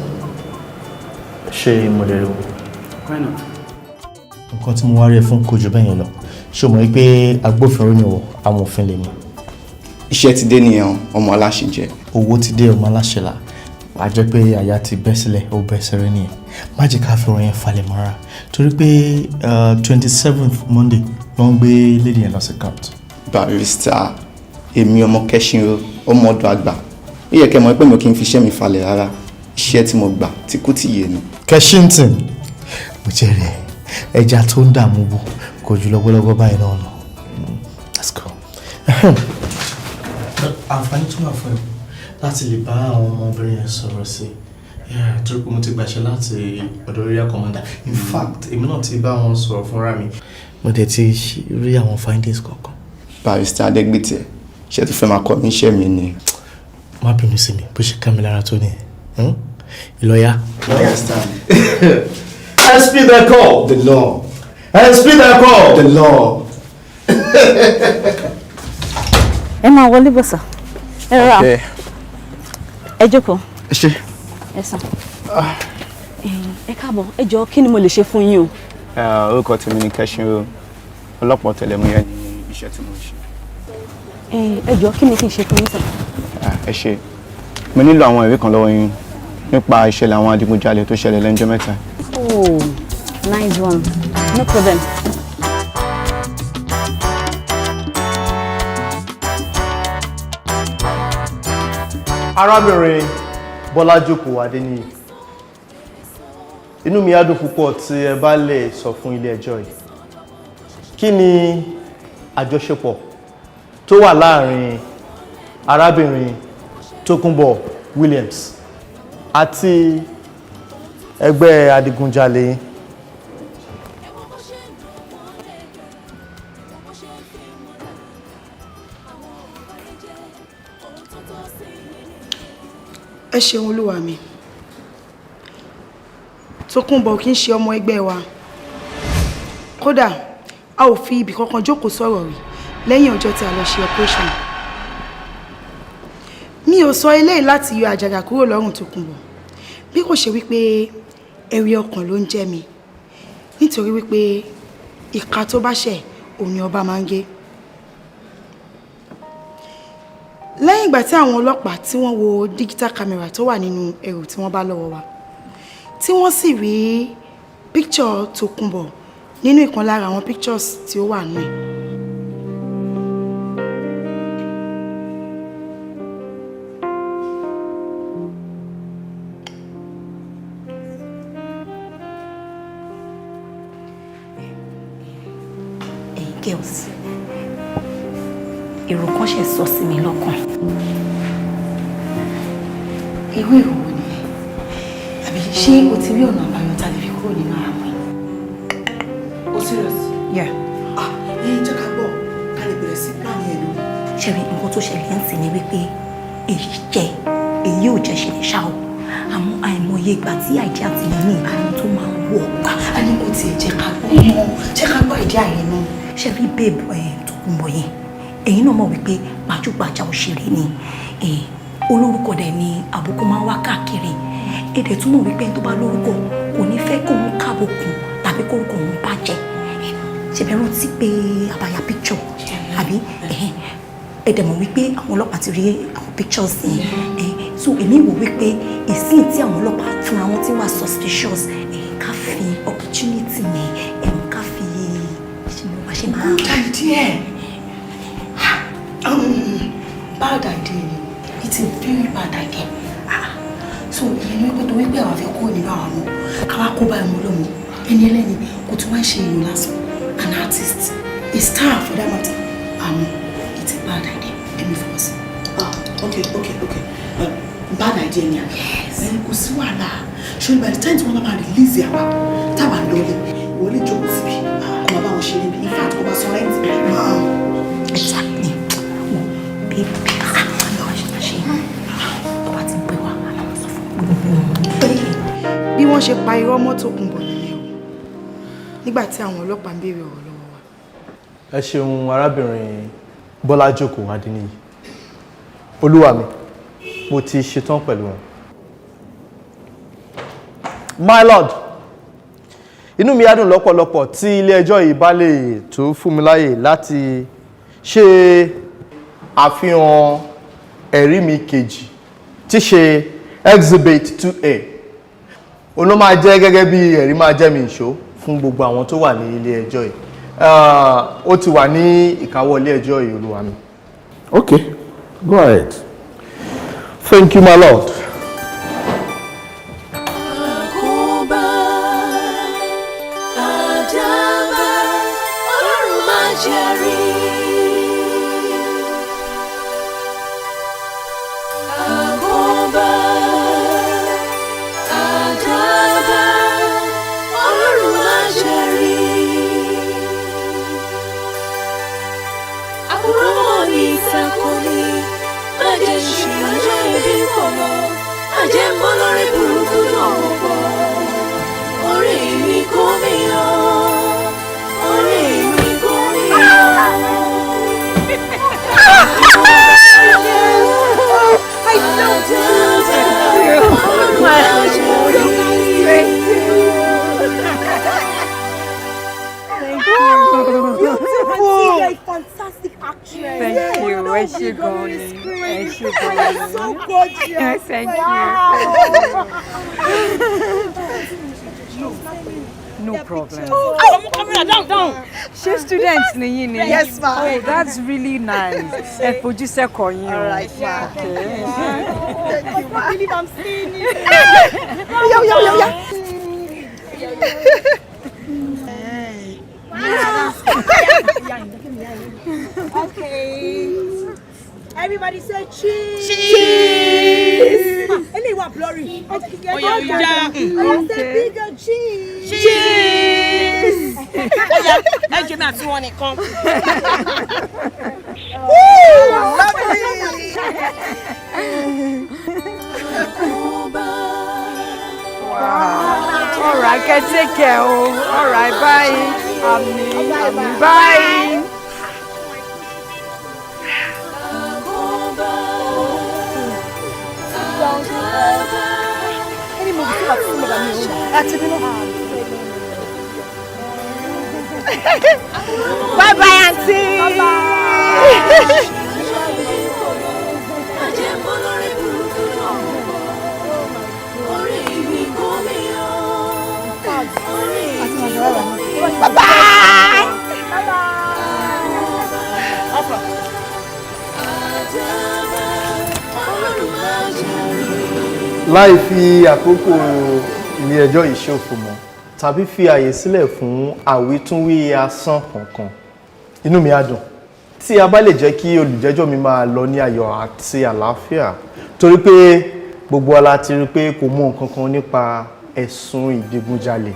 Ṣé mo lè rí wọn? Why not? Nǹkan tí mo wá rí ẹ fún kò jù bẹ́ẹ̀ yẹn lọ. Ṣé o mọ̀ wípé agbófinró ni wọ, amòfin lèmi? Iṣẹ́ ti dé nìyẹn, ọmọ aláṣẹ jẹ. Owó ti dé, ọmọ aláṣẹ là. Wàá jẹ́ pé àyà ti bẹ́ sílẹ̀, ó bẹ́ sẹ́rẹ́ nìyẹn. Má jẹ́ ká fi ọ̀rọ̀ yẹn falẹ̀ mọ́ra, torí pé 27th Monday ló ń gbé lady yẹn lọ sí court. Barrister, èmi ọmọ Kẹ́sìnrò, ọmọ ọ̀dọ̀ àgbà, ó yẹ kẹ́ mọ̀ pé mi ò kí n fi iṣẹ́ mi falẹ̀ rárá. Iṣẹ́ tí mo gbà tí kú ti yé ni. Kẹ́sìntìn, mo jẹ́rìí ẹ, ẹja tó ń dààmú bò kò ju lọ́gbọ́lọ́gbọ́ báyìí náà lọ. Let's go. Àǹfààní tún wà fún ẹ láti lè bá àwọn ọmọbìnrin yẹn sọ̀rọ̀ sí i, torí pé mo ti gbàṣẹ láti ọ̀dọ̀ area commander. In fact, èmi náà ti bá wọn sọ̀rọ̀ fúnra mi. Mo dẹ̀ ti rí àwọn findings kọ̀ọ̀kan. Barrister Adégbìtẹ̀, ṣé tó fẹ́ máa kọ́ mi iṣẹ́ mi ni? Má bínú sí mi, bó ṣe ká mi lára tó nìyẹn. Ìlọ́yà. Barrister. SP the call. The law. SP the call. The law. Ẹ máa wọlé bọ̀ sà. Ẹ rọra. Ẹ jókòó. Ẹ ṣé. Ẹ sàn. Ẹ káàbọ̀. Ẹ jọ̀ọ́, kí ni mo lè ṣe fún yín o? Orúkọ tèmi ni Kẹ́sìnrò, ọlọ́pàá ọ̀tẹlẹ̀múyẹ́ ní iṣẹ́ tí mo ń ṣe. Ẹ jọ̀ọ́, kí ni kí n ṣe fún yín sà? Ẹ ṣé, mo nílò àwọn ìwé kan lọ́wọ́ yín nípa ìṣẹ̀lẹ̀ àwọn adigunjalè tó ṣẹlẹ̀ lẹ́njọ́ mẹ́ta. Oh, nice one. No problem. Arábìnrin Bọ́lájókòó Adéníyì, inú mi á dùn púpọ̀ tí ẹ bá lè sọ fún ilé ẹjọ́ yìí kí ni àjọṣepọ̀ tó wà láàrin arábìnrin Tókunbọ̀ Williams àti ẹgbẹ́ adigunjalè yín. Ẹ ṣeun, olúwa mi. Tókunbọ̀ kì í ṣe ọmọ ẹgbẹ́ wa. Kódà, a ò fi ibì kankan jókòó sọ̀rọ̀ rí lẹ́yìn ọjọ́ tí a lọ ṣe operation. Mi ò sọ eléyìí láti yọ àjàgà kúrò lọ́rùn Tókunbọ̀, bí kò ṣe wípé ẹ̀rí ọkàn ló ń jẹ́ mi, nítorí wípé ìka tó bá ṣẹ̀ òun ni ọba máa ń gé. Lẹ́yìn ìgbà tí àwọn ọlọ́pàá tí wọ́n wo digital camera tó wà nínú ẹrù tí wọ́n bá lọ́wọ́ wa, tí wọ́n sì rí picture Tókunbọ̀ nínú ìkan lára àwọn pictures tí ó wà nínú ẹ̀. Ẹ̀yin girls, èrò kan ṣe sọ sí mi lọ́kàn. Irú èrò wo nìyẹn? Àbí ṣé o ti rí ọ̀nà àbáyọ tá a lè fi kúrò nínú àmọ́ yìí? O serious? Yeah. Ah, ẹ jẹ́ ká gbọ́, ká lè bẹ̀rẹ̀ sí plan yẹn lórí. Ṣé rí nǹkan tó ṣẹlẹ̀ ń sìn ni wípé èyí jẹ èyí ò jẹ́ ṣe lè ṣá o, àmọ́ àìmọye ìgbà tí àìjẹ́ àti ìní tó máa ń wọ̀. A ní kò tiẹ̀ jẹ́ ká gbọ́ mọ́, jẹ́ ká gbọ́ ìdí àyè náà. Ṣé rí babe ẹ̀ Tókunbọ̀ yẹn, ẹ̀yin náà mọ̀ wípé gbajúgbajà òṣèré ni, olórúkọ dẹ̀ ni àbùkù máa ń wá káàkiri. Èdè túmọ̀ wípé ẹni tó bá lórúkọ kò ní fẹ́ kóun kábùkù tàbí kórúkọ òun bàjẹ́. Ṣe bẹ́ẹ̀ rántí pé àbáyá picture àbí? Ẹ dẹ̀ mọ̀ wípé àwọn ọlọ́pàá ti rí àwọn pictures yẹn. So èmi wò wípé ìsìn tí àwọn ọlọ́pàá fúnra wọn ti wà suspicious, ká fi opportunity yẹn, ká fi ṣe máa. Good idea. Bad idea ni. It's a very bad idea. Ah, so ìyẹn ni wípé torí pé àwọn afẹ́ kúrò nínú àwọn ọmọ, káwá kó bá ọmọ ọlọ́mọ, ẹni ẹlẹ́ni kò tún wá ṣe èèyàn lásán, an artist, a star for that matter. Àmọ́ it's a bad idea. Èmi fọwọ́ sí. Ah, okay, bad idea ni àná. Ẹni kò sí wàhálà. Ṣé by the time tí wọ́n bá máa release àwa, táwa lọlé, ìwọ lè jókòó síbi, kó máa bá wọn ṣe níbi. In fact, kó máa san rent. Exactly. Wo baby, ah, lọ́wọ́ ṣe máa ṣe. Tó bá ti ń pè wá, a máa sọ fún Bí wọ́n ṣe pa irọ́ mọ́ Tòkunbọ̀ nìyẹn o, nígbà tí àwọn ọlọ́pàá ń béèrè ọ̀rọ̀ lọ́wọ́ wa. Ẹ ṣeun, arábìnrin Bọ́lájókòó Adéníyì. Olúwa mi, mo ti ṣetán pẹ̀lú wọn. My lord, inú mi á dùn lọ́pọ̀lọpọ̀ tí ilé ẹjọ́ yìí bá lè tó fún mi láyè láti ṣe àfihàn ẹ̀rí mi kejì, tí ṣe exhibit 2A. Òun ló máa jẹ́ gẹ́gẹ́ bí ẹ̀rí máa jẹ́ mi ìṣó fún gbogbo àwọn tó wà ní ilé ẹjọ́ yìí. Ó ti wà ní ìkáwọ́ ilé ẹjọ́ yìí, olúwa mi. Okay, go ahead. Thank you, my lord. Àkóbá, àdábá, Ọlọ́run má jẹ́ rí. Àkóbá, àdábá, Ọlọ́run má jẹ́ rí. Àkùrọ̀ mọ́ ní ìtàkùn ní, má jẹ́ ṣì ọjọ́ ibi pọ̀ lọ, má jẹ́ ń bọ́ lórí burúkú náà wọ̀ pọ̀. Orí mi kò mí yọ, orí mi kò mí yọ. I Àdábá, Ọlọ́run má jẹ́ rí. Thank you. Beautiful. You're a fantastic actress. Thank you. Ẹ ṣé gan ni. Ẹ ṣé gan ni. You're so gorgeous. Thank you. No problem. Oh, camera down, down. Ṣé students ni yín ni? Yes, ma. Oh, that's really nice. Ẹ fojú sẹ́kọ̀ọ́ yín o. All right, ma. Okay. Thank you, ma. I can't believe I'm seeing you. Oya, oya, oya, oya. Okay. Everybody say cheese. Cheese. Ah, eléyìí wà blurry. Okay. Oya, oya. Oya, say bigger cheese. Cheese. Oya, ẹ jẹ́ mi àti wọn nìkan. Lovely. Wow. All right, kẹ́ take care o. All right, bye. Àmín, àmín, bye. Any movie tí wàá ti fún mi bàmí o. Àti nínú. Bye bye, aunty. Bye bye. Má jẹ́ ń bọ́ lórí burúkú náà wọ̀ pọ̀. Orí mi kò mí yọ. Orí mi kò mí yọ. Bye bye. Àdábá, Ọlọ́run má jẹ́ rí. Láì fi àkókò ilé ẹjọ́ yìí ṣòfò mọ́ tàbí fi àyè sílẹ̀ fún àwítúnwí asán kankan, inú mi á dùn tí a bá lè jẹ́ kí olùjẹ́jọ́ mi máa lọ ní ayọ̀ àti àlàáfíà, torí pé gbogbo wa la ti rí i pé kò mọ nǹkan kan nípa ẹ̀sùn ìdigunjalè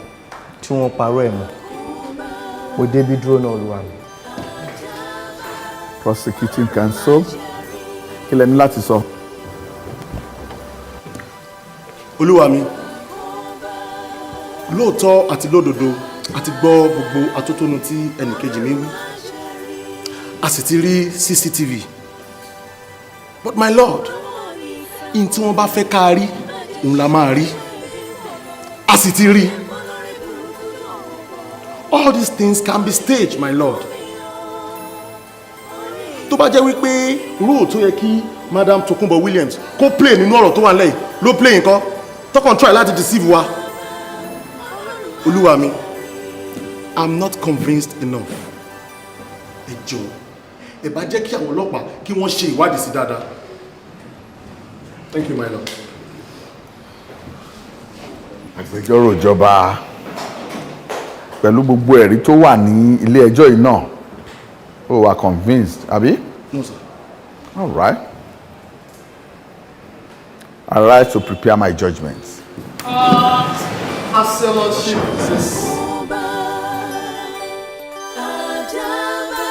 tí wọ́n parọ́ ẹ̀ mọ́. Mo débi dúró náà, olúwa mi. Prosecuting counsel, kí lẹ ní láti sọ? Olúwa mi, lóòótọ́ àti lódodo, a ti gbọ́ gbogbo atótónu tí ẹnìkejì mi wí, a sì ti rí CCTV, but my lord, in tí wọ́n bá fẹ́ ká rí òun la máa rí, a sì ti rí. All these things can be staged, my lord. Tó bá jẹ́ wípé role tó yẹ kí Madam Tokunbo Williams kó play nínú ọ̀rọ̀ tó wà nílẹ̀ yìí ló play nǹkan tọkàn try láti deceive wa. Olúwa mi, I'm not convinced enough. Ẹ jọ̀ọ́, Ẹ bá jẹ́ kí àwọn ọlọ́pàá kí wọ́n ṣe ìwádìí sí dáadáa. Thank you, my lord. Agbẹjọ́rò ìjọba, pẹ̀lú gbogbo ẹ̀rí tó wà ní ilé ẹjọ́ yìí náà, ó wà convinced, àbí? No, sir. All right. I rise to prepare my judgment. Asẹ́lọ́ṣì. Àdàbà,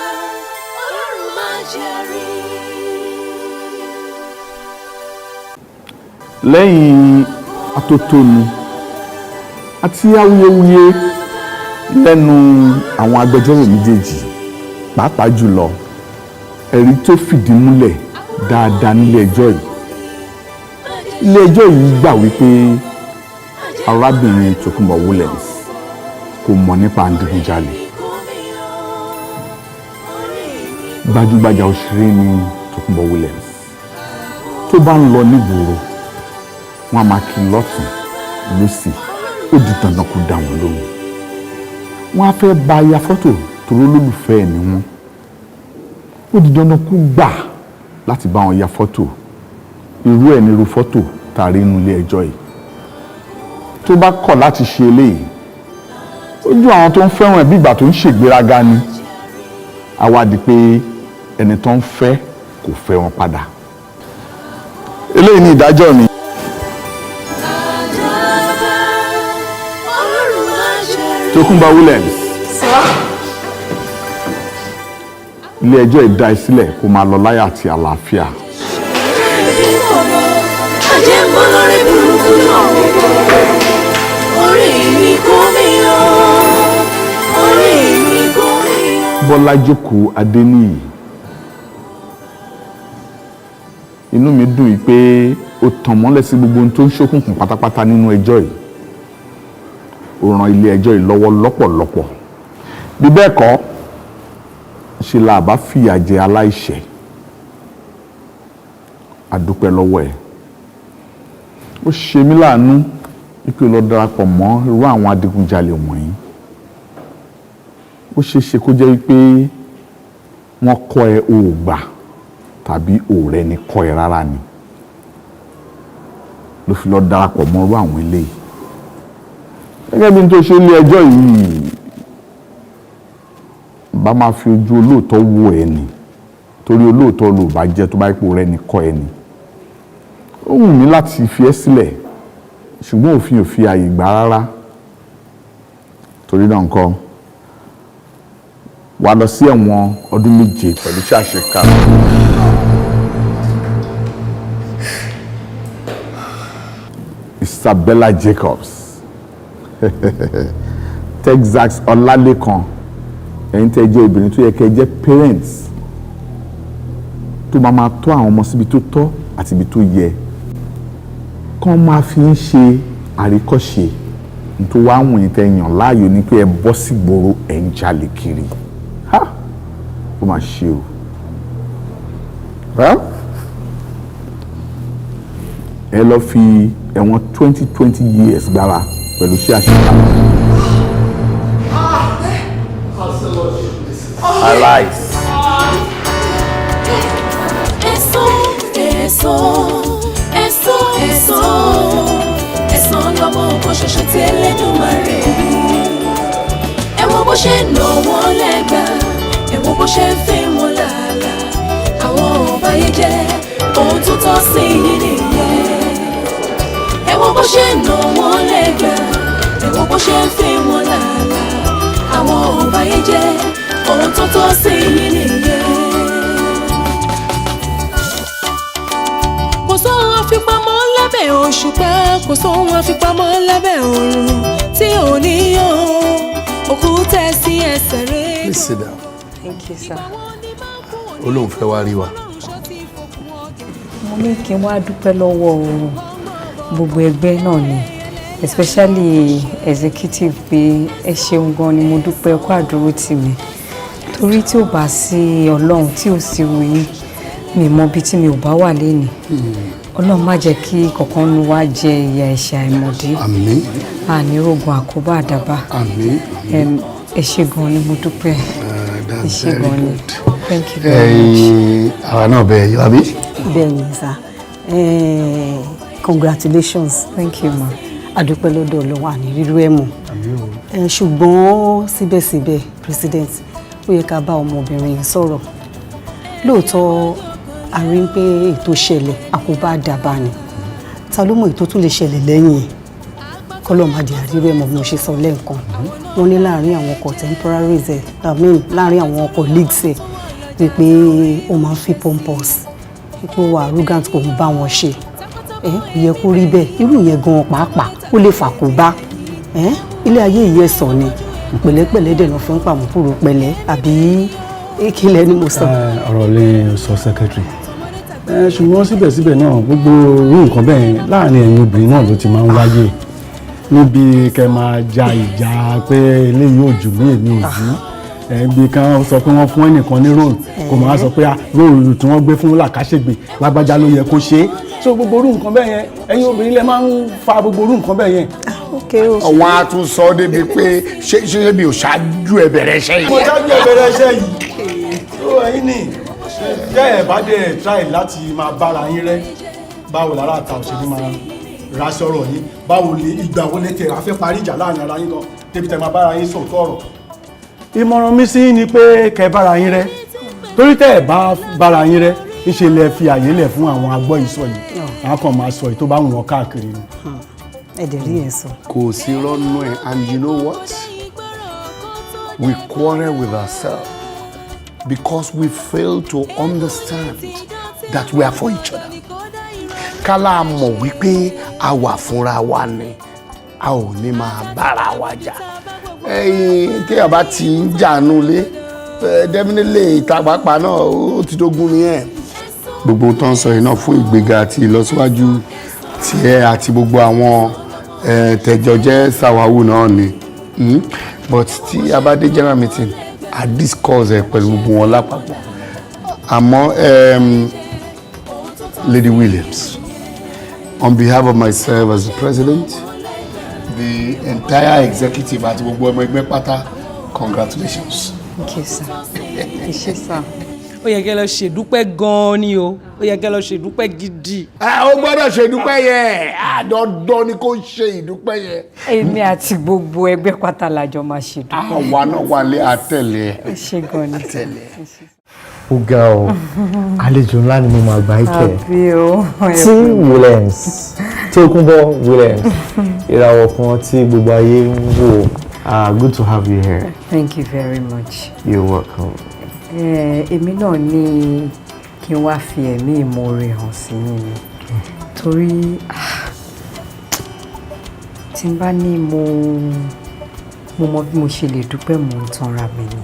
Ọlọ́run má jẹ́ rí. Lẹ́yìn atótónu àti awuyewuye lẹ́nu àwọn agbẹjọ́rò méjèèjì, pàápàá jùlọ ẹ̀rí tó fìdí múlẹ̀ dáadáa nílé ẹjọ́ yìí, ilé ẹjọ́ yìí gbà wípé arábìnrin Tòkunbọ̀ Williams kò mọ̀ nípa adigunjalè. Gbajúgbajà òṣèré ni Tòkunbọ̀ Williams. Tó bá ń lọ nígboro, wọn a máa kí lọ́tùn lósì, ó di dandan kó dá wọn lóhùn. Wọn á fẹ́ bá ya fọ́tò torí olólùfẹ́ ẹ̀ ni wọ́n. Ó di dandan kó gbà láti bá wọn ya fọ́tò. Irú ẹ̀ ní irú fọ́tò tá a rí inú ilé ẹjọ́ yìí. Tó bá kọ̀ láti ṣe eléyìí, ojú àwọn tó ń fẹ́ràn ẹ̀ bí ìgbà tó ń ṣègbéraga ni. Á wá di pé ẹni tó ń fẹ́ kò fẹ́ wọn padà. Eléyìí ni ìdájọ́ mi. Àdàbà, Ọlọ́run má jẹ́ rí. Tókunbọ̀ Williams, ilé ẹjọ́ yìí dá ẹ sílẹ̀ kó máa lọ láyọ̀ àti àlàáfíà. Ajé ń bọ́ lórí burúkú náà wò. Orí mi kò mí yọ. Orí mi kò mí yọ. Bọ́lá Jókòó Adéníyì, inú mi dùn yìí pé ó tàn mọ́lẹ̀ sí gbogbo ohun tó ń ṣókùnkùn pátápátá nínú ẹjọ́ yìí. Ó ran ilé ẹjọ́ yìí lọ́wọ́ lọ́pọ̀lọpọ̀. Bí bẹ́ẹ̀ kọ́, ṣe la bá fìyà jẹ aláìṣẹ̀. A dúpẹ́ lọ́wọ́ ẹ̀. Ó ṣe mí láàánú wípé ó lọ darapọ̀ mọ́ irú àwọn adigunjalè wọ̀nyí. Ó ṣeé ṣe kó jẹ́ wípé wọ́n kọ́ ẹ o ò gbà, tàbí ọ̀rẹ́ ni kọ́ ẹ rárá ni ló fi lọ darapọ̀ mọ́ irú àwọn eléyìí. Gẹ́gẹ́ bí n tó ṣe ilé ẹjọ́ yìí, bá máa fi ojú olóòótọ́ wò ẹ́ ni, torí olóòótọ́ ló bá jẹ́ tó bá ipò rẹ ni kọ́ ẹ ni. Ó wù mí láti fi ẹ́ sílẹ̀, ṣùgbọ́n òfin ò fi àyè gbà rárá. Torí náà nǹkan, wàá lọ sí ẹ̀wọ̀n ọdún 7 pẹ̀lú iṣẹ́ àṣekára. Isabella Jacobs, Texas Ọlálékan, ẹ̀yin tẹ́ jẹ́ obìnrin tó yẹ kẹ́ jẹ́ parents tó máa máa tọ́ àwọn ọmọ síbi tó tọ́ àti ibi tó yẹ, kán máa fi ń ṣe àríkọ́ṣe. Tó wá wọ̀nyí tẹ́ yàn láàyò ni pé ẹ bọ́ sí gbòòrò, ẹ̀ ń jalè kiri. Ha, ó máa ṣe o. Well, ẹ lọ fi ẹ̀wọ̀n 20 years gbára pẹ̀lú iṣẹ́ àṣekára. Arise. Ẹ̀san, ẹ̀san, ẹ̀san, ẹ̀san, ẹ̀san lọ́mọ kan ṣoṣo tí Ẹlẹ́dùmarè bí. Ẹ wo bó ṣe ń nà wọ́n lẹ́gbàá, ẹ wo bó ṣe ń fi wọn làálàá. Àwọn ọ̀báyé jẹ́ ohun tó tọ́ sí yín nìyẹn. Ẹ wo bó ṣe ń nà wọ́n lẹ́gbàá, ẹ wo bó ṣe ń fi wọn làálàá. Àwọn ọ̀báyé jẹ́ ohun tó tọ́ sí yín nìyẹn. Kò sóhun àfipamọ́ lábẹ́ òṣùpá, kò sóhun àfipamọ́ lábẹ́ òrùn tí ò ní yọ òkúta sí ẹsẹ̀ rẹ̀. Please sit down. Thank you, sir. Ó lóun fẹ́ wá rí wa. Mo ní kí n wá dúpẹ́ lọ́wọ́ gbogbo ẹgbẹ́ náà ni, especially executive, pé ẹ ṣeun gan ni. Mo dúpẹ́ kó àdúró tì mí, torí tí ò bá sí Ọlọ́run, tí ò sí yín, mi mọ ibi tí mi ò bá wà lénìí. Ọlọ́run má jẹ́ kí kọ̀ọ̀kan nu wá jẹ ìyà ẹ̀ṣẹ̀ àìmọ̀dé. Àmín. Àní rògùn àkóbá àdàbà. Àmín. Ẹ ṣé gan ni, mo dúpẹ́. Ẹ ṣé gan ni. Thank you very much. Ẹ̀yin àwa náà bẹ̀ yọ àbí. Bẹ́ẹ̀ ni sir. Congratulations. Thank you, ma. Adúpẹ́ lọ́dọ̀ Ọlọ́run, àní rírú ẹ̀ mọ̀. Ṣùgbọ́n síbẹ̀síbẹ̀, President, ó yẹ ká bá ọmọbìnrin yìí sọ̀rọ̀. Lóòótọ́, a rí pé ètò ṣẹlẹ̀, àkóbá àdàbà ni. Ta ló mọ ètò tún lè ṣẹlẹ̀ lẹ́yìn ẹ̀? Kọ́lọ́ má di àrírú ẹ̀ mọ̀. Bí mo ṣe sọ lẹ́ẹ̀kan, wọ́n ní láàárín àwọn contemporaries ẹ̀, I mean láàárín àwọn colleagues ẹ̀, wípé ó máa ń fi pompous, wípé ó wà arrogant, kò ń bá wọn ṣe. Ẹ kò yẹ kó rí bẹ́ẹ̀. Irú yẹn gan pàápàá, ó lè fàkóbá. Ẹ ilé ayé yìí, ẹ̀sọ̀ ni pẹ̀lẹ́pẹ̀lẹ́ dẹ̀ náà fún pàmùkúrò pẹ̀lẹ́, àbí ìkìlẹ̀ ni mo sọ. Ọ̀rọ̀ lè sọ, secretary, ṣùgbọ́n síbẹ̀síbẹ̀ náà, gbogbo irú nǹkan bẹ́ẹ̀ láàrin ẹ̀yin obìnrin náà ló ti máa ń wáyé, níbi kẹ́ máa ja ìjà pé eléyìí ò jù mí, èmi ò jù. Ibi kan sọ pé wọ́n fún ẹnìkan ní role, kò máa sọ pé role tí wọ́n gbé fún làkàṣègbè, lágbájá ló yẹ kó ṣe é. So gbogbo irú nǹkan bẹ́ẹ̀ yẹn, ẹ̀yin obìnrin lẹ máa ń fa gbogbo irú nǹkan bẹ́ẹ̀ yẹn. Wọ́n á tún sọ débi pé ṣé mi ò ṣáájú ẹ bẹ̀rẹ̀ iṣẹ́ yìí. Mo ṣáájú ẹ bẹ̀rẹ̀ iṣẹ́ yìí. So ẹ̀yin ni jẹ́ ẹ̀ bá dẹ̀ try láti máa bára yín rẹ́, báwo lára àta òṣèlú máa ra sọ̀rọ̀ yín? Báwo lè ìgbà wo lè tẹ̀ wá fẹ́ parí ìjà láàrin ara yín gan, débi tẹ̀ máa bára yín sòótọ́ ọ̀rọ̀? Ìmọ̀ràn mi sí ni pé kẹ́ bára yín rẹ́, torí tẹ́ ẹ̀ bá bára yín rẹ́, ńṣe lẹ fi àyè lẹ̀ fún àwọn agbọ́ ìsọ yìí. Àwọn kan máa sọ èyí tó bá wù wọ́n káàkiri ni. Ẹ dẹ̀ rí ẹ̀ sọ. Kò sí rọ́nú ẹ̀. And you know what, we quarrel with ourselves because we fail to understand that we are for each other. Kálá mọ̀ wípé a wà fúnra wa ni, a ò ní máa bára wa jà. Ẹ̀yin téèyàn bá ti ń jànú lé, definitely ìta pàápàá náà ó ti dógún nìyẹn. Gbogbo tó ń sọ yìí náà, fún ìgbéga àti ìlọsíwájú tiẹ̀ àti gbogbo àwọn tẹjọ jẹ́ sàwáwù náà ni. But tí a bá dé general meeting, a discuss ẹ pẹ̀lú gbogbo wọn lápapọ̀. Àmọ́ Lady Williams, on behalf of myself as the president, the entire executive àti gbogbo ọmọ ẹgbẹ́ pátá, congratulations. Thank you, sir. Ẹ ṣé, sir. Ó yẹ kẹ́ lọ ṣèdúpẹ́ gan-an ni o. Ó yẹ kẹ́ lọ ṣèdúpẹ́ gidi. Ẹ ó gbọ́dọ̀ ṣe ìdúpẹ́ yẹn. Àdọ́dọ́ ni kò ṣe ìdúpẹ́ yẹn. Èmi àti gbogbo ẹgbẹ́ pátá la jọ máa ṣèdúpẹ́. Àwa náà wà lé àtẹ̀lé. Ẹ ṣé gan ni. Àtẹ̀lé. Ó ga ọ, àlejò ńlá ni mo máa gbà í kẹ. Àbí o. T Williams, Tókunbọ̀ Williams, ìràwọ̀ kan tí gbogbo ayé ń wò. Ah, good to have you here. Thank you very much. You're welcome. Èmi náà ní kí n wá fi ẹ̀mí ìmoore hàn sí yín ni, torí tí n bá ní mo mọ bí mo ṣe lè dúpẹ́, mò ń tanra mi ni.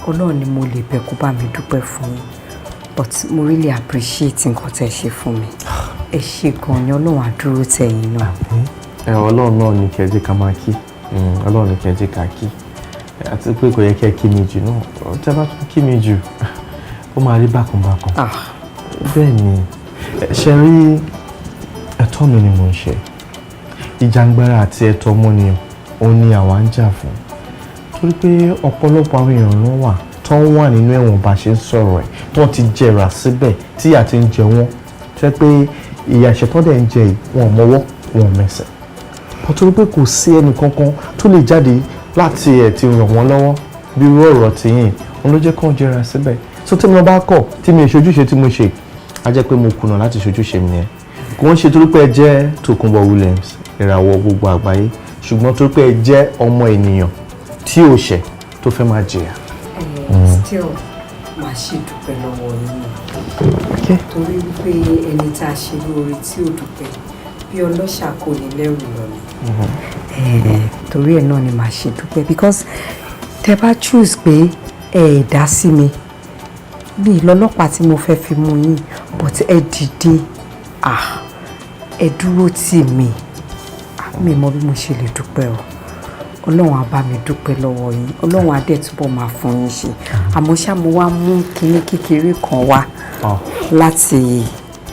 Ọlọ́run ni mo lè bẹ̀ kó bá mi dúpẹ́ fún yín, but mo really appreciate nǹkan tẹ́ ṣe fún mi. Ẹ ṣe gan ni. Ọlọ́run á dúró tẹ̀yìn náà. Ẹ Ọlọ́run náà ní kẹ́ jẹ́ ká máa kí. Ọlọ́run ní kẹ́ jẹ́ ká kí, àti pé kò yẹ kẹ́ kí mi jù náà. Tẹ́ bá tún kí mi jù, ó máa rí bákan bákan. Bẹ́ẹ̀ ni. Ṣe rí, ẹ̀tọ́ mi ni mò ń ṣe. Ìjàngbara àti ẹ̀tọ́ ọmọnìyàn òun ni àwa ń jà fún, torí pé ọ̀pọ̀lọpọ̀ àwọn èèyàn ló wà tó ń wà nínú ẹ̀wọ̀n bá ṣe ń sọ̀rọ̀ ẹ̀, tó ti jẹrà síbẹ̀, tí ìyà ti ń jẹ wọ́n, tó yẹ pé ìyà ẹ̀ṣẹ̀ tó dẹ̀ ń jẹ yìí, wọn ò mọwọ́, wọn ò mẹsẹ̀, torí pé kò sí ẹnì kankan tó lè jáde láti ẹ̀ ti ràn wọ́n lọ́wọ́ bí irú ọ̀rọ̀ tìyìn òun ló jẹ́ kó jẹrà síbẹ̀. So tí mo bá kọ̀ tí mi ò ṣojúṣe tí mo ṣe, á jẹ́ pé mo kùnà láti ṣojúṣe mi yẹn. Kò ń ṣe torí pé ẹ jẹ́ Tókunbọ̀ Williams, ìràwọ̀ gbogbo àgbáyé, ṣùgbọ́n torí pé ẹ jẹ́ ọmọ ènìyàn tí ò ṣẹ̀ tó fẹ́ máa jìyà. Still, màá ṣì dúpẹ́ lọ́wọ́ yín náà, torí wípé ẹni tá a ṣe lóore tí ò dúpẹ́, bí ọlọ́ṣà kò ní lẹ́rù lọ ni. Torí ẹ̀ náà ni màá ṣe dúpẹ́, because tẹ bá choose pé ẹ ẹ̀ dá sí mi bí lọ́lọ́pàá tí mo fẹ́ fi mú yín, but ẹ dìde, ah, ẹ dúró tì mí. Mi mọ bí mo ṣe lè dúpẹ́ o. Ọlọ́run á bá mi dúpẹ́ lọ́wọ́ yín. Ọlọ́run á dẹ̀ túbọ̀ máa fún yín ṣe. Àmọ́ ṣá, mo wá mú kinní kékeré kan wá láti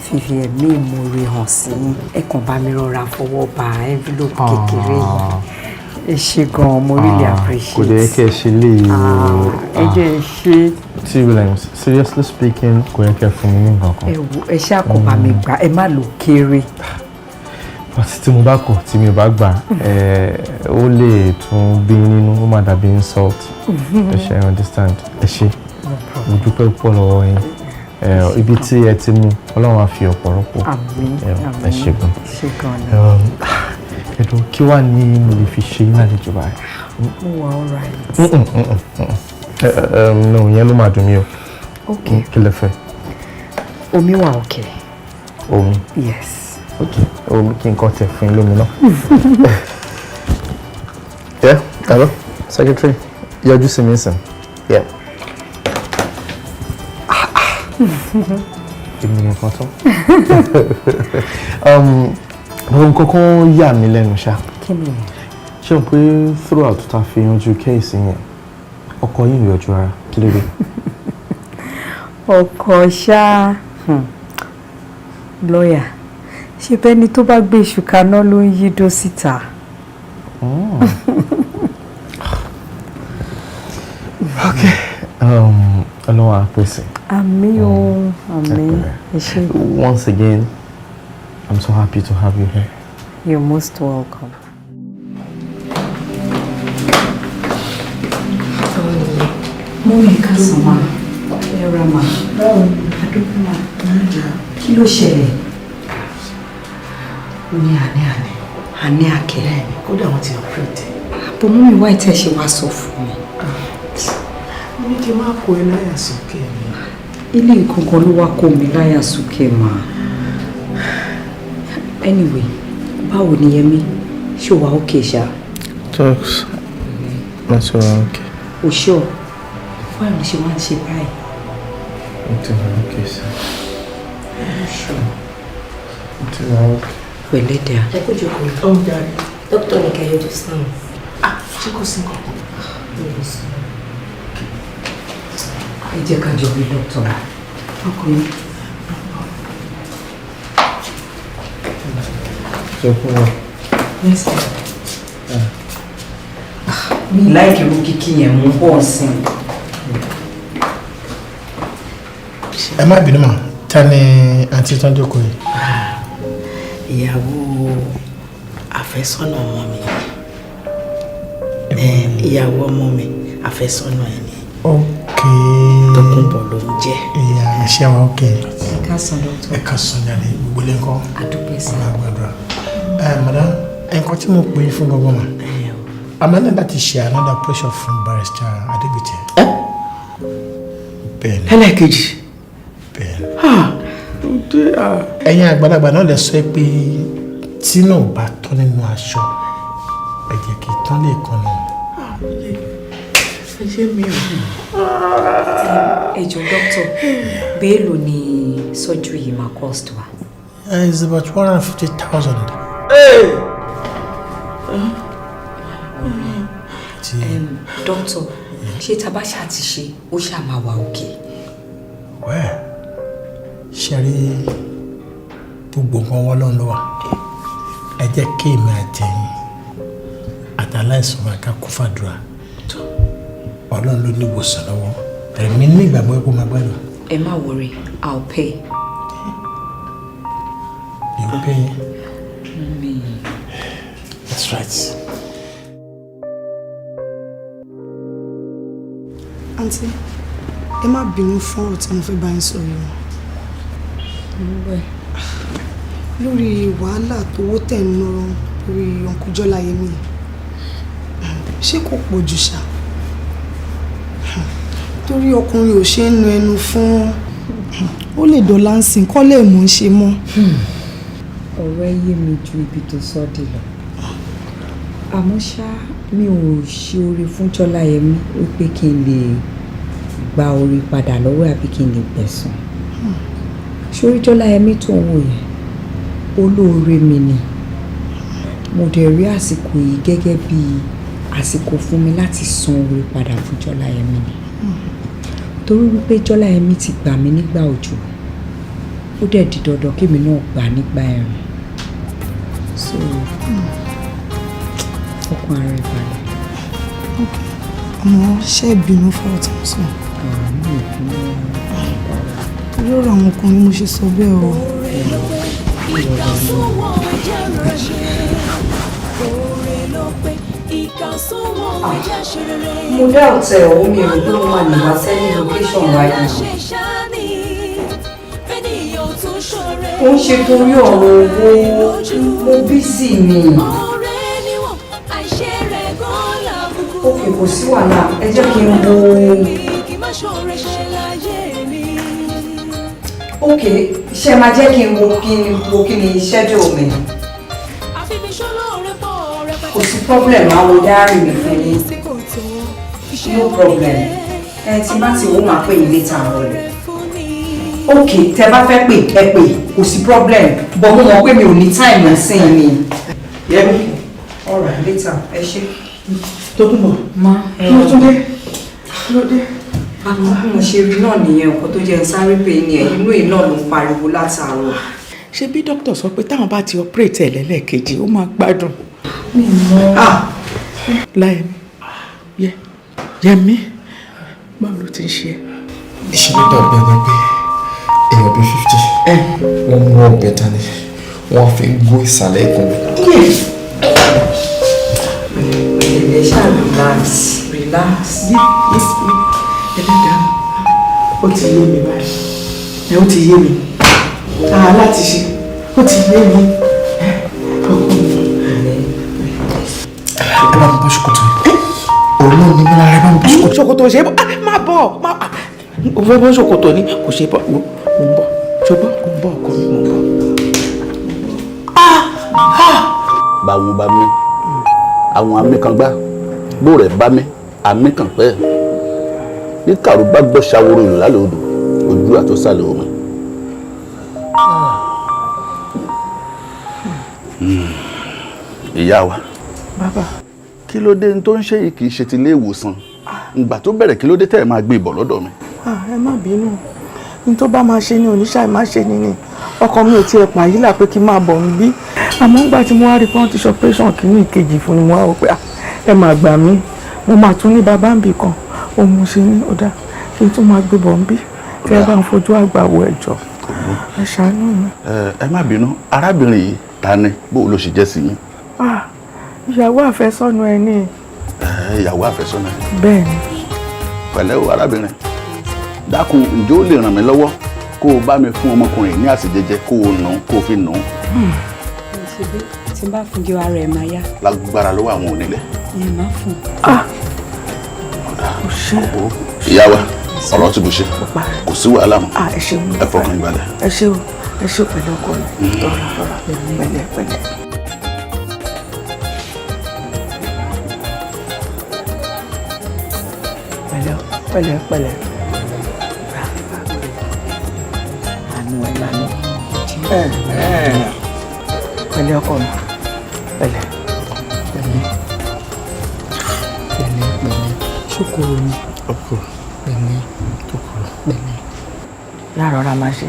fífi ẹ̀mí ìmoore hàn sí yín. Ẹ kàn bá mi rọra fọwọ́ ba envelope kékeré yìí. Ẹ ṣé gan-an, mo really appreciate. Kò dẹ̀ yẹ kí ẹ ṣe léyìí o. Ẹ jẹ́ ẹ ṣe. T Williams, seriously speaking, kò yẹ kí ẹ fún mi ní nǹkan kan. Ẹ wo, ẹ ṣáà kò bá mi gbà, ẹ má lò kéré. But tí mo bá kọ̀, tí mi ò bá gbà, ó lè tún bí nínú, ó má dàbí insult. Ẹ ṣe, I understand. Ẹ ṣé. Mo dúpẹ́ púpọ̀ lọ́wọ́ yín. Ibi tí ẹ ti mú, Ọlọ́run á fi ọ̀pọ̀ rọ́pò. Àmín. Ẹ ṣé gan. Ṣé gan ni. Ẹ̀dùn kí wàá ní mo lè fi ṣe yín lálejò báyìí? Mo wà alright. No, ìyẹn ló máa dùn mí o. Ok. Kí lẹ fẹ́? Omi wà okay. Omi. Yes. Ok, omi kí n kọ́ tẹ̀ fún yín lómi náà. Yeah, hello, secretary, yọjú sí mi nsìn. Yeah. Èmi nìkan tán. Nǹkan kan yà mí lẹ́nu ṣá. Kí ni? Ṣé o pé throughout tá a fi yanjú case yẹn, ọkọ yìí yọjú rárá, kí ló dé? Ọkọ ṣá, lọ́ọ̀yà, ṣe bẹ́ni tó bá gbé iṣu kaná ló ń yídó síta. Ok, Ọlọ́run á pèsè. Àmín o, àmín. Ẹ ṣé. Once again, I'm so happy to have you here. You're most welcome. Mummy, ẹ káàsán ma, ẹ ra ma, àdúgbò ma, kí ló ṣẹlẹ̀? Ó ní àní àní, àní àkẹ́. Kódà wọ́n ti operate. Àbò mummy wá ìtẹ̀ ṣe wá sọ fún mi. Mo ní kí n má kó ẹ láyà sókè ni. Ilé nǹkan kan ló wá kó mi láyà sókè mà. Anyway, báwo ni Yẹmí? Ṣé o wà okay ṣá? Talks. That's all okay. O sure? Báwo ló ṣe wá ń ṣe báyìí? It's okay, sir. Sure. It's okay. Pẹ̀lẹ́ dà. Ẹ kó jókòó. Ó ń darí. Dókítà ní kẹ́ yọjú sáwọn. Ah, ṣé kò sí nǹkan? Ẹ jẹ́ ká jọ rí dókítà. Ọkùnrin. Ṣé fún wa? Yes, sir. Mi láìkí irú kíkí yẹn mú bọ́ ọ̀sìn. Ẹ má bínú mọ́, ta ni àǹtí tó ń jókòó yìí? Ìyàwó àfẹ́sọ́nà ọmọ mi. Ìyàwó ọmọ mi, àfẹ́sọ́nà ẹ̀ ni. Ok. Tókunbọ̀ ló ń jẹ́. Ìyá iṣẹ́ wa, ok. Ẹ káàsán dókítà. Ẹ káàsán jáde, gbogbo ilé ńkọ́? Àdúpẹ́ sí. Ọlọ́run gbàdúrà. Ẹ madam, nǹkan tí mo pè é fún gbogbo mà. A máa ní láti ṣe another pressure fún Barrister Adégbìtì. Bẹ́ẹ̀ni. Ẹlẹ́ẹ̀kejì. Bẹ́ẹ̀ni. Ẹ̀yin àgbàlagbà náà lè sọ pé tí náà bá tán nínú aṣọ, ẹ̀jẹ̀ kì í tán lè kan náà. Ẹ ṣé mi ò. Ẹ jọ̀ọ́ dókítà, bẹ́ẹ̀lò ni surgery yìí máa cost wa? It's about 150,000. Doctor, ṣé tá bá ṣáà ti ṣe, ó ṣáà máa wà okay? Well, ṣe rí gbogbo nǹkan wọ́n lọ́n ló wà. Ẹ jẹ́ kí èmi àtẹ̀yìn àtàláìsàn máa ká kú fàdúrà. Ọlọ́run ló ní ìwòsàn lọ́wọ́. Ẹ̀mí ní ìgbàgbọ́ pé ó máa gbádùn. Ẹ má worry, I'll pay. You pay? Mummy. That's right. Àǹtí, ẹ má bínú fún ọ̀rọ̀ tí mo fẹ́ bá yín sọ yìí o. Lórí wàhálà tówó tẹ̀ ń ná lórí Uncle Jọ́láyẹmí, ṣé kò pọ̀ jù ṣá? Torí ọkùnrin ò ṣe é nu ẹnu fún, ó lè dọ̀la ń sìn kọ́ lè mú un ṣe mọ́. Ọ̀rọ̀ ẹ yé mi ju ibi tó sọ dé lọ. Àmọ́ ṣá, mi ò ṣe oore fún Jọ́láyẹmí wípé kí n lè gba oore padà lọ́wọ́ àbí kí n lè gbẹ̀san. Ṣorí Jọ́láyẹmí tó ń wò yẹn, olóore mi ni. Mo dẹ̀ rí àsìkò yìí gẹ́gẹ́ bí àsìkò fún mi láti san oore padà fún Jọ́láyẹmí ni. Torí wípé Jọ́láyẹmí ti gbà mí nígbà òjò, ó dẹ̀ di dandan kémi náà gbà nígbà ẹ̀rùn. So, Fọkàn ara ẹ balẹ̀. Àmọ́ ṣé ìbínú fọ̀rọ̀ tí mo sọ? Torí ọ̀rọ̀ àwọn kan ni mo ṣe sọ bẹ́ẹ̀ o. Ìkà súnwọ̀n ẹ̀jẹ̀ rẹ̀ ṣe. Oore ló pé ìkà súnwọ̀n ẹ̀jẹ̀ ṣe rere. Mo dá ọ̀tẹ̀ ọ̀hún, mi ò rò pé mo máa lè wá sẹ́yìn location right now. Ṣe ṣáni, fẹ́nìyàn tún ṣoore. Ó ń ṣe torí ọ̀rọ̀ owó, mo busy ni. Ọ̀rẹ́ níwọ̀n, àìṣe rẹ̀ gan làbùkù. Ok, kò sí wàhálà, ẹ jẹ́ kí n wo. Kí má ṣoore ṣe láyé mi. Ok, ṣé máa jẹ́ kí n wo kí n wo kí ni schedule mi? Àfibiṣólóore pọ̀ rẹpẹtẹ. Kò sí problem, máa wo diary mi fún yín. No problem. Ẹ tí bá ti wò, máa pè yín later rọlẹ̀. Ok, tẹ bá fẹ́ pè, ẹ pè, kò sí problem, but mo mọ̀ pé mi ò ní time nísìnyí ni. Yẹmi. All right, later, ẹ ṣé. Tókùnbọ̀. Ma, Kí ló tún dé? Kí ló dé? Àwọn bí mo ṣe rí náà nìyẹn, nǹkan tó jẹ́ ń sáré pé ní ẹ̀ inú yìí náà ló ń pariwo látàárọ̀. Ṣé bí dókítà sọ pé táwọn bá ti operate ẹ̀ lẹ́lẹ́kejì, ó máa gbádùn? Mi mọ̀. Láyẹ̀mí, yẹ Yẹmí, báwo ló ti ń ṣe é? Ìṣe ló dàbí ẹni pé èèyàn bíi 50 wọ́n mú ọ̀bẹ dání, wọ́n fi ń gún ìsàlẹ̀ ikùn mi. Ẹ ṣáà relax, relax. Ẹlẹ́dàá, ó ti yé mi báyìí. Ẹ ó ti yé mi. Àá láti ṣe, ó ti yé mi. Ọkọ mi. Ẹ bá mi bọ́ ṣòkòtò yìí, òun náà ní mi lára, ẹ bá mi bọ́ ṣòkòtò. Ṣòkòtò ṣe é bọ́, má bọ̀, má o fẹ́ bọ́ ṣòkòtò ni kò ṣe bọ́. Mo ń bọ̀, ṣùgbọ́n mo ń bọ̀, ọkọ mi, mo ń bọ̀. Báwo bá mi àwọn àmì kan gbá bó rẹ̀ bá mi àmì kan pẹ́ bí kàrú bá gbọ́ ṣàwòrò ìlú lálẹ́ odò ojú àtọ́sàlẹ̀ omi. Ìyá wa. Bàbá. Kí ló dé tó ń ṣe yìí? Kì í ṣe ti ilé ìwòsàn ìgbà tó bẹ̀rẹ̀, kí ló dé tẹ́ ẹ̀ máa gbé ìbọ̀ lọ́dọ̀ mi? Ẹ má bínú, ní tó bá máa ṣe ni oníṣàì má ṣe ni ni ọkọ mi ò tiẹ̀ pàyílà pé kí n máa bọ̀ ń bí, àmọ́ nígbà tí mo wá rí pé wọ́n ti ṣe operation kìíní ìkejì fún mi, mo wá wò pé ẹ máa gbà mí, mo máa tún ní bàbá ń bì kan òun, mo ṣe ní ọ̀dà kí n tún máa gbé bọ̀ ń bí, kí ẹ bá ń fojú àgbà wo, ẹ̀jọ̀, ẹ ṣàánú mi. Ẹ má bínú, arábìnrin yìí ta ni? Bó ló ṣe jẹ́ sí yín? Ìyàwó àfẹ́sọ́nà ẹ ní. Ìyàwó àfẹ́sọ́nà ẹ. Bẹ́ẹ̀ ni. Pẹ̀lẹ́ o, arábìnrin, dákun, ǹjẹ́ ó lè ràn mí lọ́wọ́ kó o bá mi fún ọmọkùnrin ní àsèjẹjẹ, kó o nù, kó o fi nù ún? Ṣebí tí n bá fún jẹ, ara ẹ̀ máa yá. Lágbára lọ́wọ́ àwọn onílẹ̀. Ẹ má fún. Ìyá wa, ọ̀rọ̀ ti bù ṣe, kò sí wàhálà mọ́, ẹ ṣeun. Ẹ fọkàn yín balẹ̀. Ẹ ṣeun, ẹ ṣe pẹ̀lú ọkọ mi, rọra rọra, pẹ̀lẹ́ pẹ̀lẹ́. Pẹ̀lẹ́ pẹ̀lẹ́ pẹ̀lẹ́, àánú ẹ lánà, pẹ̀lẹ́ ọkọ mi, pẹ̀lẹ́ pẹ̀lẹ́ pẹ̀lẹ́ pẹ̀lẹ́, ṣókòrò ni. Ọkọ. Pẹ̀lẹ́ pẹ̀lẹ́. Láàárọ̀ ra máa ṣe.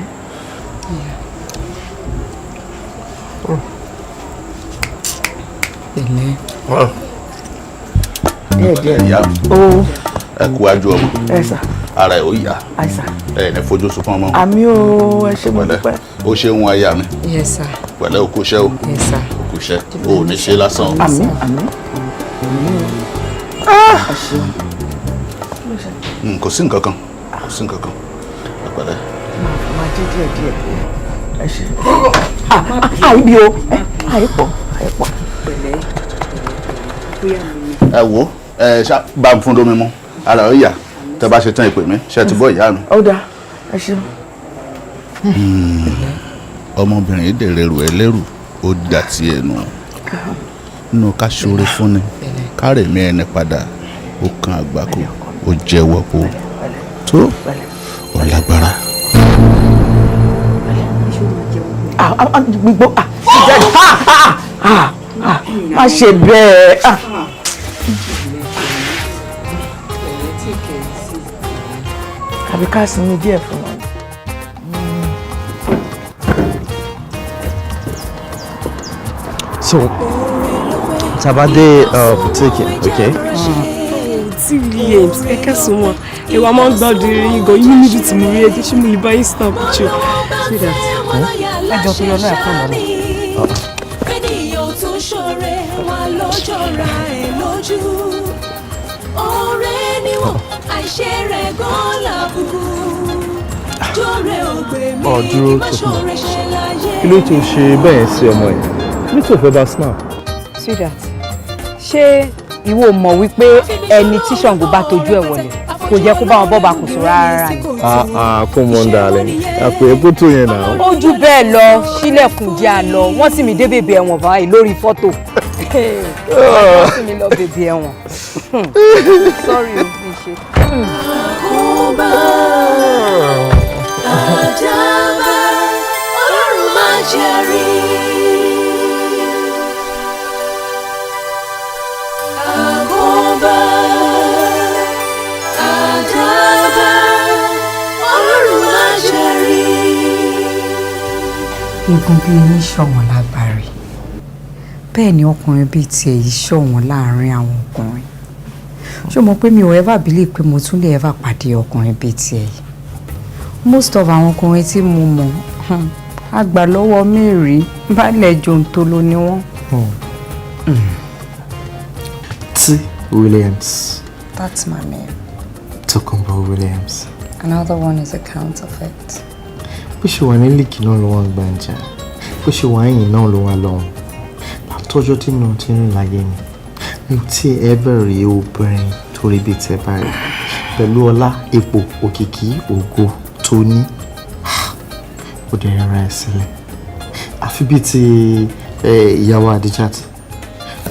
Pẹ̀lẹ́. Díẹ̀ díẹ̀. Ìyá o. Ẹ kú ajú ọmọ. Ẹ sà. Ara ẹ ò yá. Àìsà. Ẹ ní fojú sunkún ọmọ. Àmì o, ẹ ṣé, mo dúpẹ́. Ó ṣeun, aya mi. Yes sir. Pẹ̀lẹ́, o kú iṣẹ́ o. Yes sir. O kú iṣẹ́ o, ò ní ṣe lásán o. Àmín àmín. Ẹ ṣeun. Kò sí nǹkan kan, kò sí nǹkan kan, ẹ pẹ̀lẹ́. Máa jẹ díẹ̀ díẹ̀, ẹ ṣe. Àìbí o, àìpọ̀ àìpọ̀. Pẹ̀lẹ́, bóyá mo ní. Ẹ wo, ẹ ṣá bá ń fún lómi mu, ara ò yá. Tẹ bá ṣe tán, ìpè mí, ṣe ti bọ́ ìyá mi. Ó dáa, ẹ ṣeun. Ọmọbìnrin yìí dèrè rù ẹlẹ́rù, ó dà tí ẹnu nínú ká ṣoore fúnni kárẹ̀mí ẹni padà, ó kan àgbákò, ó jẹ́wọ́ kó tó ó lágbára. Gbogbo má ṣe bẹ́ẹ̀. Àbí ká sinmi díẹ̀ fún wọn. So, Tá a bá dé boutique, okay? Tí Williams, ẹ kẹsùn wọn, ẹwà máa ń gbádùn eré yín gan. Inú mi dùn tí mo rí ẹjẹ. Ṣé mo lè bá yín snap picture? Sweetheart, ẹ jọ tó yọ náà fún ọmọ. Ènìyàn tún ṣoore wà lójó ra ẹ̀ lójú. Ọ̀rẹ́ níwọ̀n àìṣe rẹ̀ gan làbùkù. Jọ́rẹ̀ ògbè mi Ọ̀ dúró, kí má tó ṣoore ṣe láyé. Kí ló tó ṣe bẹ́ẹ̀ sí ọmọ yẹn? Kí ló tó fẹ́ bá snap? Sweetheart, ṣé ìwọ mọ̀ wípé ẹni tí Ṣàngó bá tojú ẹ̀ wọlé kò jẹ́ kó bá wọn bọ́ bá kò sùn rárá ni? Ah ah, come on, darling. Àpò ẹ̀kọ́ tó yẹn náà. Ó jù bẹ́ẹ̀ lọ, sílẹ̀kùn jẹ́ àlọ́. Wọ́n sì mí dé bèbè ẹ̀wọ̀n báyìí lórí fọ́tò. Wọ́n sì mí lọ bèbè ẹ̀wọ̀n. Sorry o, mi ṣe. Àkóbá, àdábá, Ọlọ́run má jẹ́ rí. Àkóbá, àdábá, Ọlọ́run má jẹ́ rí. Eegun bíi eyín ṣọ̀wọ́n lágbárí, bẹ́ẹ̀ ni ọkùnrin bíi tiẹ̀ yìí ṣọ̀wọ́n láàárín àwọn ọkùnrin. Ṣé o mọ̀ pé mi ò ever believe pé mo tún lè ever pàdé ọkùnrin bíi tiẹ̀ yìí? Most of àwọn ọkùnrin tí mo mọ̀, àgbà lọ́wọ́ mẹ́rin balẹ̀ jòǹtolo ni wọ́n. T. Williams. That's my name. Tokunbo Williams. Another one is a counterfeit. Bó ṣe wà ní líìkì náà ló wà ń gbàǹjà, bó ṣe wà ẹ̀yìn náà ló wà lọ́hùn. Látọjọ́ tí mi ò ti rìn láyé mi, mi ò tí ẹ bẹ̀rẹ̀ obìnrin torí bíi tẹ báyìí pẹ̀lú ọlá, ipò, òkìkí, ògo tó ní, ó dẹ̀ rẹra ẹ̀ sílẹ̀ àfi bíi ti ìyàwó Adijat,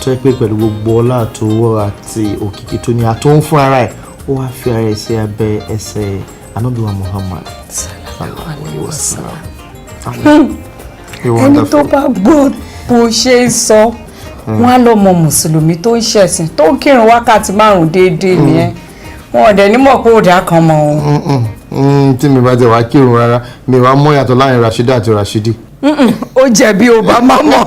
tó yẹ pé pẹ̀lú gbogbo ọlá àtọwọ́ àti òkìkí tó ní àtòun fún ara ẹ̀, ó wá fi ara ẹ̀ sí abẹ́ ẹsẹ̀ Ànábì wa Muhammad sallallahu alaihi wasallam. Ẹni tó bá gbọ́ bó ṣe ń sọ, wọn á lọ mọ mùsùlùmí tó ń ṣẹ̀sìn, tó ń kírun wákàtí 5 déédéé nìyẹn. Wọn ò dẹ̀ ní mọ̀ pé òdà kan mọ̀ o. Tí mi bá jẹ́ wàá kírun rárá, mi wàá mọ̀ yàtọ̀ láàrin Rashida àti Rashidi. Ó jẹ̀bi Obama mọ̀.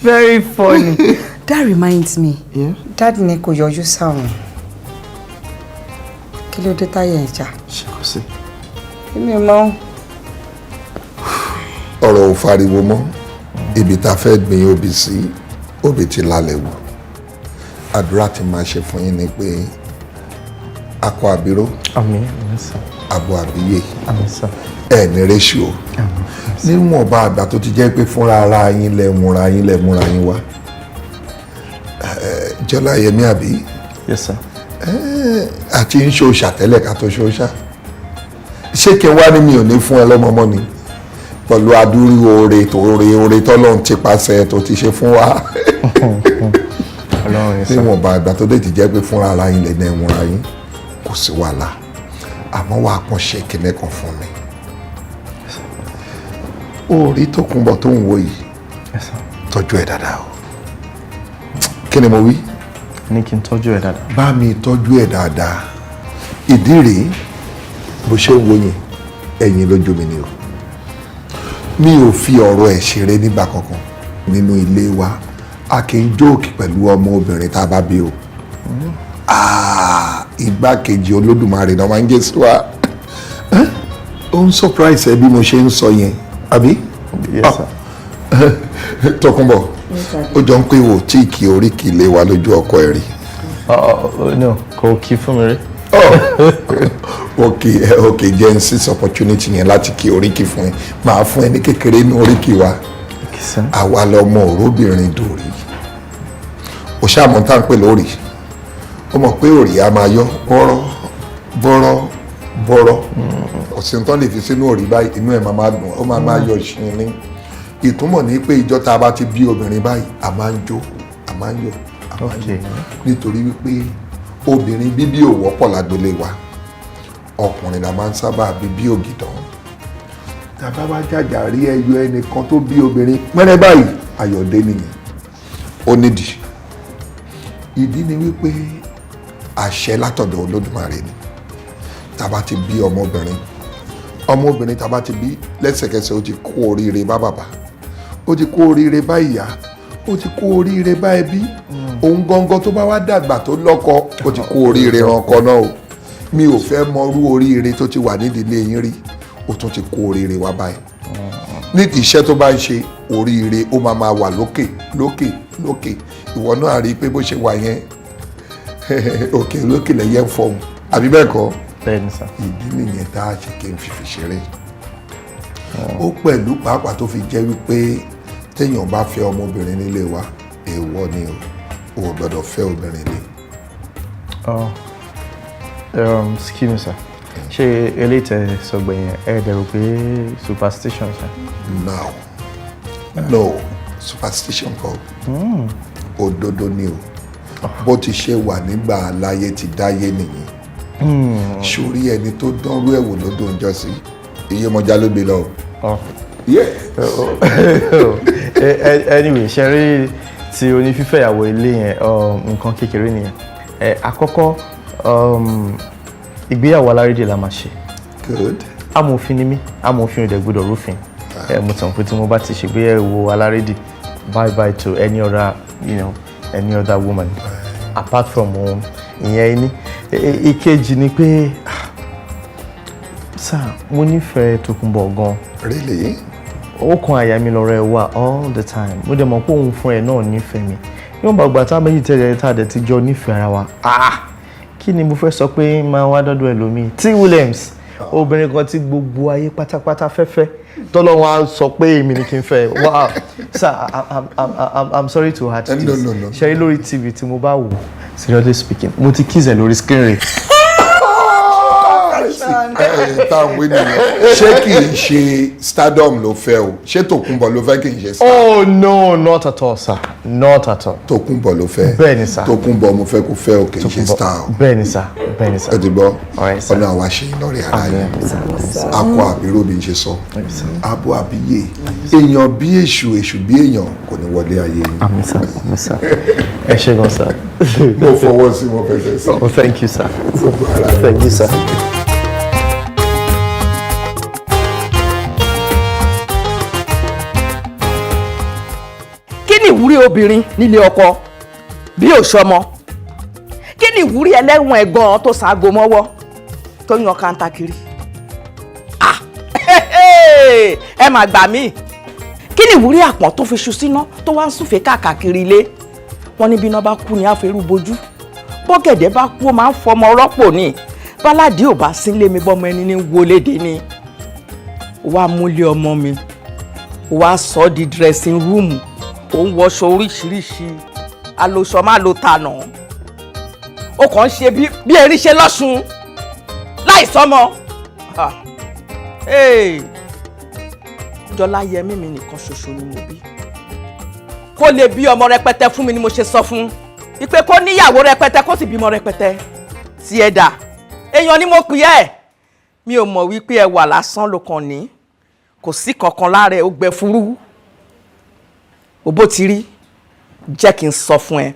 Very funny. That reminds me. Dad ní kò yọjú sáwọn. Kí ló dé táyà ìjà? Ṣé kò sí? Èmi mọ̀. Ọ̀rọ̀ ò fariwo mọ́. Ibi tá a fẹ́ gbin obì sí, obì ti lálẹ́ wò. Àdúrà tí máa ṣe fún yín ni pé akọ àbíró, Àmín, àmín sir. abo àbíyè, Àmín sir. ẹ ní réṣù o. Níwọ̀nba àgbà tó ti jẹ́ pé fúnra ara yín lẹ múra yín, lẹ múra yín wá. Jọlá Yẹmí, àbí? Yes sir. Àti ń ṣòṣà tẹ́lẹ̀ ká tó ṣòṣà. Ṣé kí n wá ní mi ò ní fún ẹ lọ́mọ mọ́ ni, pẹ̀lú adúrú oore tó oore oore tọ́lọ́run ti pàṣẹ tó ti ṣe fún wa? Ọlọ́run ni sir. Níwọ̀nba àgbà tó dé ti jẹ́ pé fúnra ara yín lẹ ní múra yín, kò sí wàhálà. Àmọ́ wàá kàn ṣe kinní kan fún mi. Orí Tókunbọ̀ tó ń wo yìí, Yes sir. tọ́jú ẹ̀ dáadáa o. Kí ni mo wí? Ní kí n tọ́jú ẹ̀ dáadáa. Bá mi tọ́jú ẹ̀ dáadáa. Ìdí rèé, bó ṣe ń wo yẹn, ẹ̀yìn lójú mi ni o. Mi ò fi ọ̀rọ̀ ẹ̀ ṣeré nígbà kankan. Nínú ilé wa, a kì í jóòkì pẹ̀lú ọmọ obìnrin tá a bá bí o. Ah, igbákejì Olódùmarè náà máa ń jẹ́ sí wa. Ó ń surprise ẹ bí mo ṣe ń sọ yẹn, àbí? Yes sir. Tókunbọ̀, ó jọ ń pé wò tí kì í oríkì ilé wa lójú ọkọ ẹ̀ rí. No, kò kí fún mi rí. Ok, ok, jẹ́ n seize opportunity yẹn láti kí oríkì fún ẹ. Máa fún ẹ ní kékeré ní oríkì wa. Àwa lọmọ òróbìnrin dòrí. O ṣáà tá à ń pè lórí. Ó mọ̀ pé òrì á máa yọ bọ́rọ́ bọ́rọ́ bọ́rọ́. Ọ̀sìn tán lè fi sínú òrì báyìí, inú ẹ̀ máa máa dùn, ó máa máa yọ ṣìn ní. Ìtumọ̀ ní pé ìjọ tá a bá ti bí obìnrin báyìí, a máa ń jó, a máa ń yọ̀, a máa ń yọ̀, nítorí wípé obìnrin bíbí ò wọ́pọ̀ lágbolé wa. Ọkùnrin la máa ń sábà bí bí ògìdán. Tàbá wá jàjà rí ẹyọ ẹnìkan tó bí obìnrin pẹ́rẹ́ báyìí, ayọ̀dé nìyẹn. Ó nídìí. Ìdí ni wípé àṣẹ látọ̀dọ̀ Olódùmarè ni. Tàbá ti bí ọmọbìnrin, ọmọbìnrin tàbá ti bí, lẹ́sẹ̀kẹsẹ̀ ó ti kó oríire bá bàbá, ó ti kó oríire bá ìyá. Ó ti kó oríire bá ẹbí. Òun gangan tó bá wá dàgbà tó lọ́kọ, ó ti kó oríire ranko náà o. Mi ò fẹ́ mọrú oríire tó ti wà nídìílé yín rí, ó tún ti kó oríire wá báyìí. Nídìí iṣẹ́ tó bá ń ṣe, oríire ó máa máa wà lókè lókè lókè. Ìwọ náà rí i pé bó ṣe wà yẹn, òkè lókè lẹ́yẹ ń fọhùn, àbí bẹ́ẹ̀ kọ́? Bẹ́ẹ̀ni sir. Ìdí nìyẹn tá a ṣe kí n fìfì ṣeré. Ó pẹ̀lú pàápàá tó fi jẹ́ wípé téèyàn bá fẹ́ ọmọbìnrin nílé wa, èèwọ̀ ni o, ò gbọ́dọ̀ fẹ́ obìnrin lé. Oh. Excuse me, sir. Ṣé eléyìí tẹ́ sọ gbẹ̀yìn, ẹ dẹ̀ rò pé superstition, sir? No, no, superstition kọ́. Òdodo ni o. Bó ti ṣe wà nígbà aláyé ti dáyé nìyí. Sórí ẹni tó dánrú ẹ̀ wò lódò ń jọ sí, Iyemọja ló gbé lọ. Oh. Yeah. Anyway, ṣe rí ti onífífẹ́yàwó ilé yẹn, nǹkan kékeré nìyẹn. Àkọ́kọ́, ìgbéyàwó alárédè la máa ṣe. Good. Amòfin ni mí, amòfin ò dẹ̀ gbọ́dọ̀ rúfin. Mo tàn pé tí mo bá ti ṣègbéyàwó alárédè, bye bye to any other, any other woman apart from òun. Ìyẹn ní. Ìkejì ni pé, sir, mo nífẹ̀ẹ́ Tòkunbọ̀ gan. Really? Ó kan àyà mi lọ́rọ̀ ẹ̀ wà all the time. Mo dẹ̀ mọ̀ pé òun fún ẹ náà nífẹ̀ẹ́ mi. Níwọ̀n bàgbà tá méjì tẹ̀lé tá a dẹ̀ ti jọ nífẹ̀ẹ́ ara wa. Ah! Kí ni mo fẹ́ sọ pé máa wá dọ́dọ̀ ẹlòmíì? T Williams, obìnrin kan tí gbogbo ayé pátápátá fẹ́fẹ́, tọ́lọ́wọ́n á sọ pé èmi ni kí n fẹ́. Wow! Sir, I'm sorry to add this. No, no, no. Ṣé rí lórí TV tí mo bá wò, seriously speaking, mo ti kiss ẹ lórí screen rẹ̀. Táwọn wí nìyẹn. Ṣé kì í ṣe stardom ló fẹ́ o? Ṣé Tòkunbọ̀ ló fẹ́ kì í ṣe star? Oh no, not at all, sir. Not at all. Tòkunbọ̀ ló fẹ́. Bẹ́ẹ̀ni sir. Tòkunbọ̀ mo fẹ́ kó fẹ́ o, kì í ṣe star o. Bẹ́ẹ̀ni sir, bẹ́ẹ̀ni sir. Ẹ ti gbọ́, ọ̀nà àwa ṣe iná rẹ̀ ara yẹn. Akọ àbírò bí n ṣe sọ. Abo àbíyè. Èèyàn bí èṣù, èṣù bí èèyàn kò ní wọlé ayé yín. Àmín sir, àmín sir. Ẹ ṣé gan sir. Mo fọwọ́ sí, mo fẹsẹ̀ sí. Oh, thank you, sir. Thank you, sir. Kí ni ìwúrí obìnrin nílé ọkọ bí ò ṣọmọ? Kí ni ìwúrí ẹlẹ́wọ̀n ẹ̀gbọ́n tó ṣaago mọ́wọ́ tó yan kanta kiri? Ah! Ẹ mà gbà mí. Kí ni ìwúrí àpọ̀n tó fi ṣu síná tó wá ń súfèé káàkiri ilé? Wọ́n ní bí iná bá kú ni àfẹ́rú bojú, bọ́gẹ̀dẹ̀ bá kú ó máa ń fọmọ rọ́pò ni, báládì ò bá sílé mi bọ́mọ ẹni ní wọlédè ni. Wàá múlé ọmọ mi, wàá sọ ọ́ di dressing room, ó ń wọṣọ oríṣiríṣi, alóṣọ má lo tànà, ó kàn ń ṣe bí erin ṣe lọ́sùn láì sọmọ. Jọlá yẹmí mi nìkan ṣoṣo ni mo bí. Kó lè bí ọmọ rẹpẹtẹ fún mi ni mo ṣe sọ fún ipe kó níyàwó rẹpẹtẹ kó sì bímọ rẹpẹtẹ. Tí ẹ dà, èèyàn ni mo pè ẹ́. Mi ò mọ̀ wípé ẹwà lásán ló kàn ní, kò sí kankan lára ẹ̀, ó gbẹ fúrú. Òbó ti rí, jẹ́ kí n sọ fún ẹ,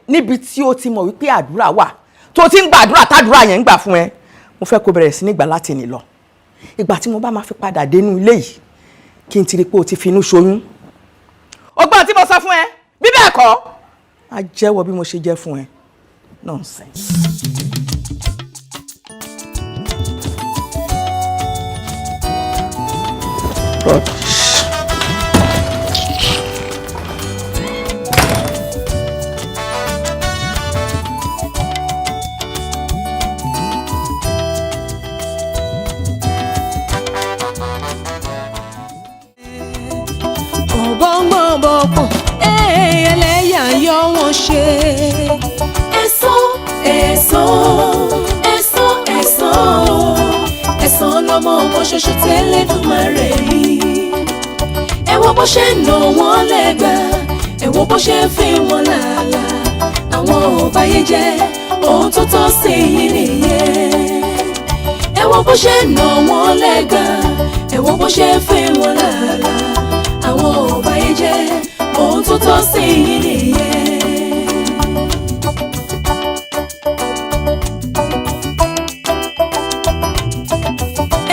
níbi tí o ti mọ̀ wípé àdúrà wà, tó ti ń gbàdúrà tàdúrà yẹn ń gbà fún ẹ, mo fẹ́ kó bẹ̀rẹ̀ sí ní gbà láti ní lọ. Ìgbà tí mo bá máa fi padà dénú ilé yìí, kí n ti rí pé o ti finú ṣoyún. Ọgbọ́n tí mo sọ fún ẹ, bí bẹ́ẹ̀ kọ́, á jẹ́wọ́ bí mo ṣe jẹ́ fún ẹ. Nonsense. Bọ̀bọ̀ngbọ̀nbọ̀pọ̀ ẹlẹ́yà yọ wọ́n ṣe. Ẹ̀san ẹ̀san ẹ̀san ẹ̀san ẹ̀san lọ́mọ kan ṣoṣo tẹ́lẹ̀dùmarè rí. Ẹ wo bó ṣe ń nà wọ́n lẹ́gbàá, ẹ wo bó ṣe ń fi wọ́n làálàá. Àwọn ò báyé jẹ́, ohun tó tọ́ sí yín nìyẹn. Ẹ wo bó ṣe ń nà wọ́n lẹ́gbàá, ẹ wo bó ṣe ń fi wọ́n làálàá. Àwọn ò báyé jẹ́, ohun tó tọ́ sí yín nìyẹn.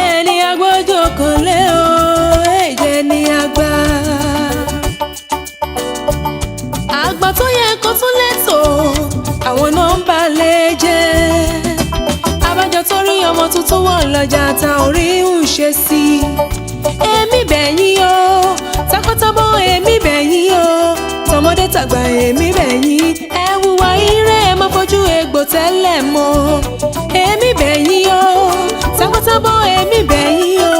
Ẹni agbọ́jọ́ kan lé o, ẹ̀jẹ̀ ni a gbà. Àgbà tó yẹ kó tún lẹ́tọ̀ọ́, àwọn náà ń balẹ̀ jẹ́. Abájọ tó rí ọmọ tuntun wọ̀ lọ́jà ta orí ń ṣe sí i. Èmi bẹ̀yìn o, takọ́tabo, èmi bẹ̀yìn o, tọmọdé tàgbà, èmi bẹ̀yìn. Ẹ wùwà ire, ẹ má fojú egbò tẹ́lẹ̀ mọ́. Èmi bẹ̀yìn o, takọ́tabo, èmi bẹ̀yìn o,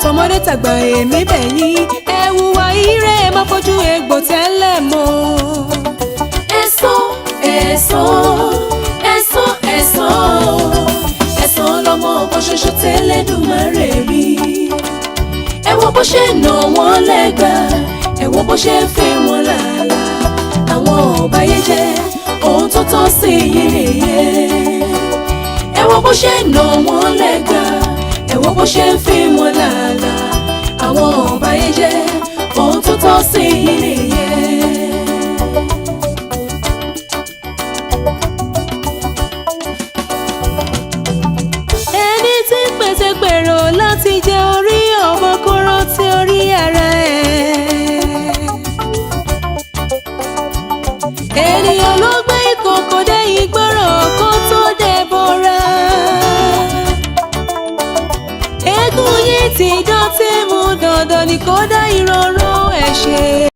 tọmọdé tàgbà, èmi bẹ̀yìn. Ẹ wùwà ire, ẹ má fojú egbò tẹ́lẹ̀ mọ́. Ẹ̀san, ẹ̀san, ẹ̀san, ẹ̀san, ẹ̀san lọmọ kan ṣoṣo tẹ́lẹ̀dùmarè rí. Ẹ wo bó ṣe nà wọ́n lẹ́gbàá, ẹ wo bó ṣe fi wọ́n làálàá. Àwọn ọ̀bàyéjẹ́, ohun tó tọ́ sí yín nìyẹn. Ẹ wo bó ṣe nà wọ́n lẹ́gbàá, ẹ wo bó ṣe fi wọ́n làálàá. Àwọn ọ̀bàyéjẹ́, ohun tó tọ́ sí yín nìyẹn. Ẹni tí ń pètèpèrò láti jẹ orí ọmọ kóró tí orí ara ẹ̀. Ènìyàn ló gbé ìkòkò dé ìgboro kó tó dé bora. Eégún yìí ti dán tí mú dandan ni kó dá ìrọ̀rùn ẹ̀ ṣe.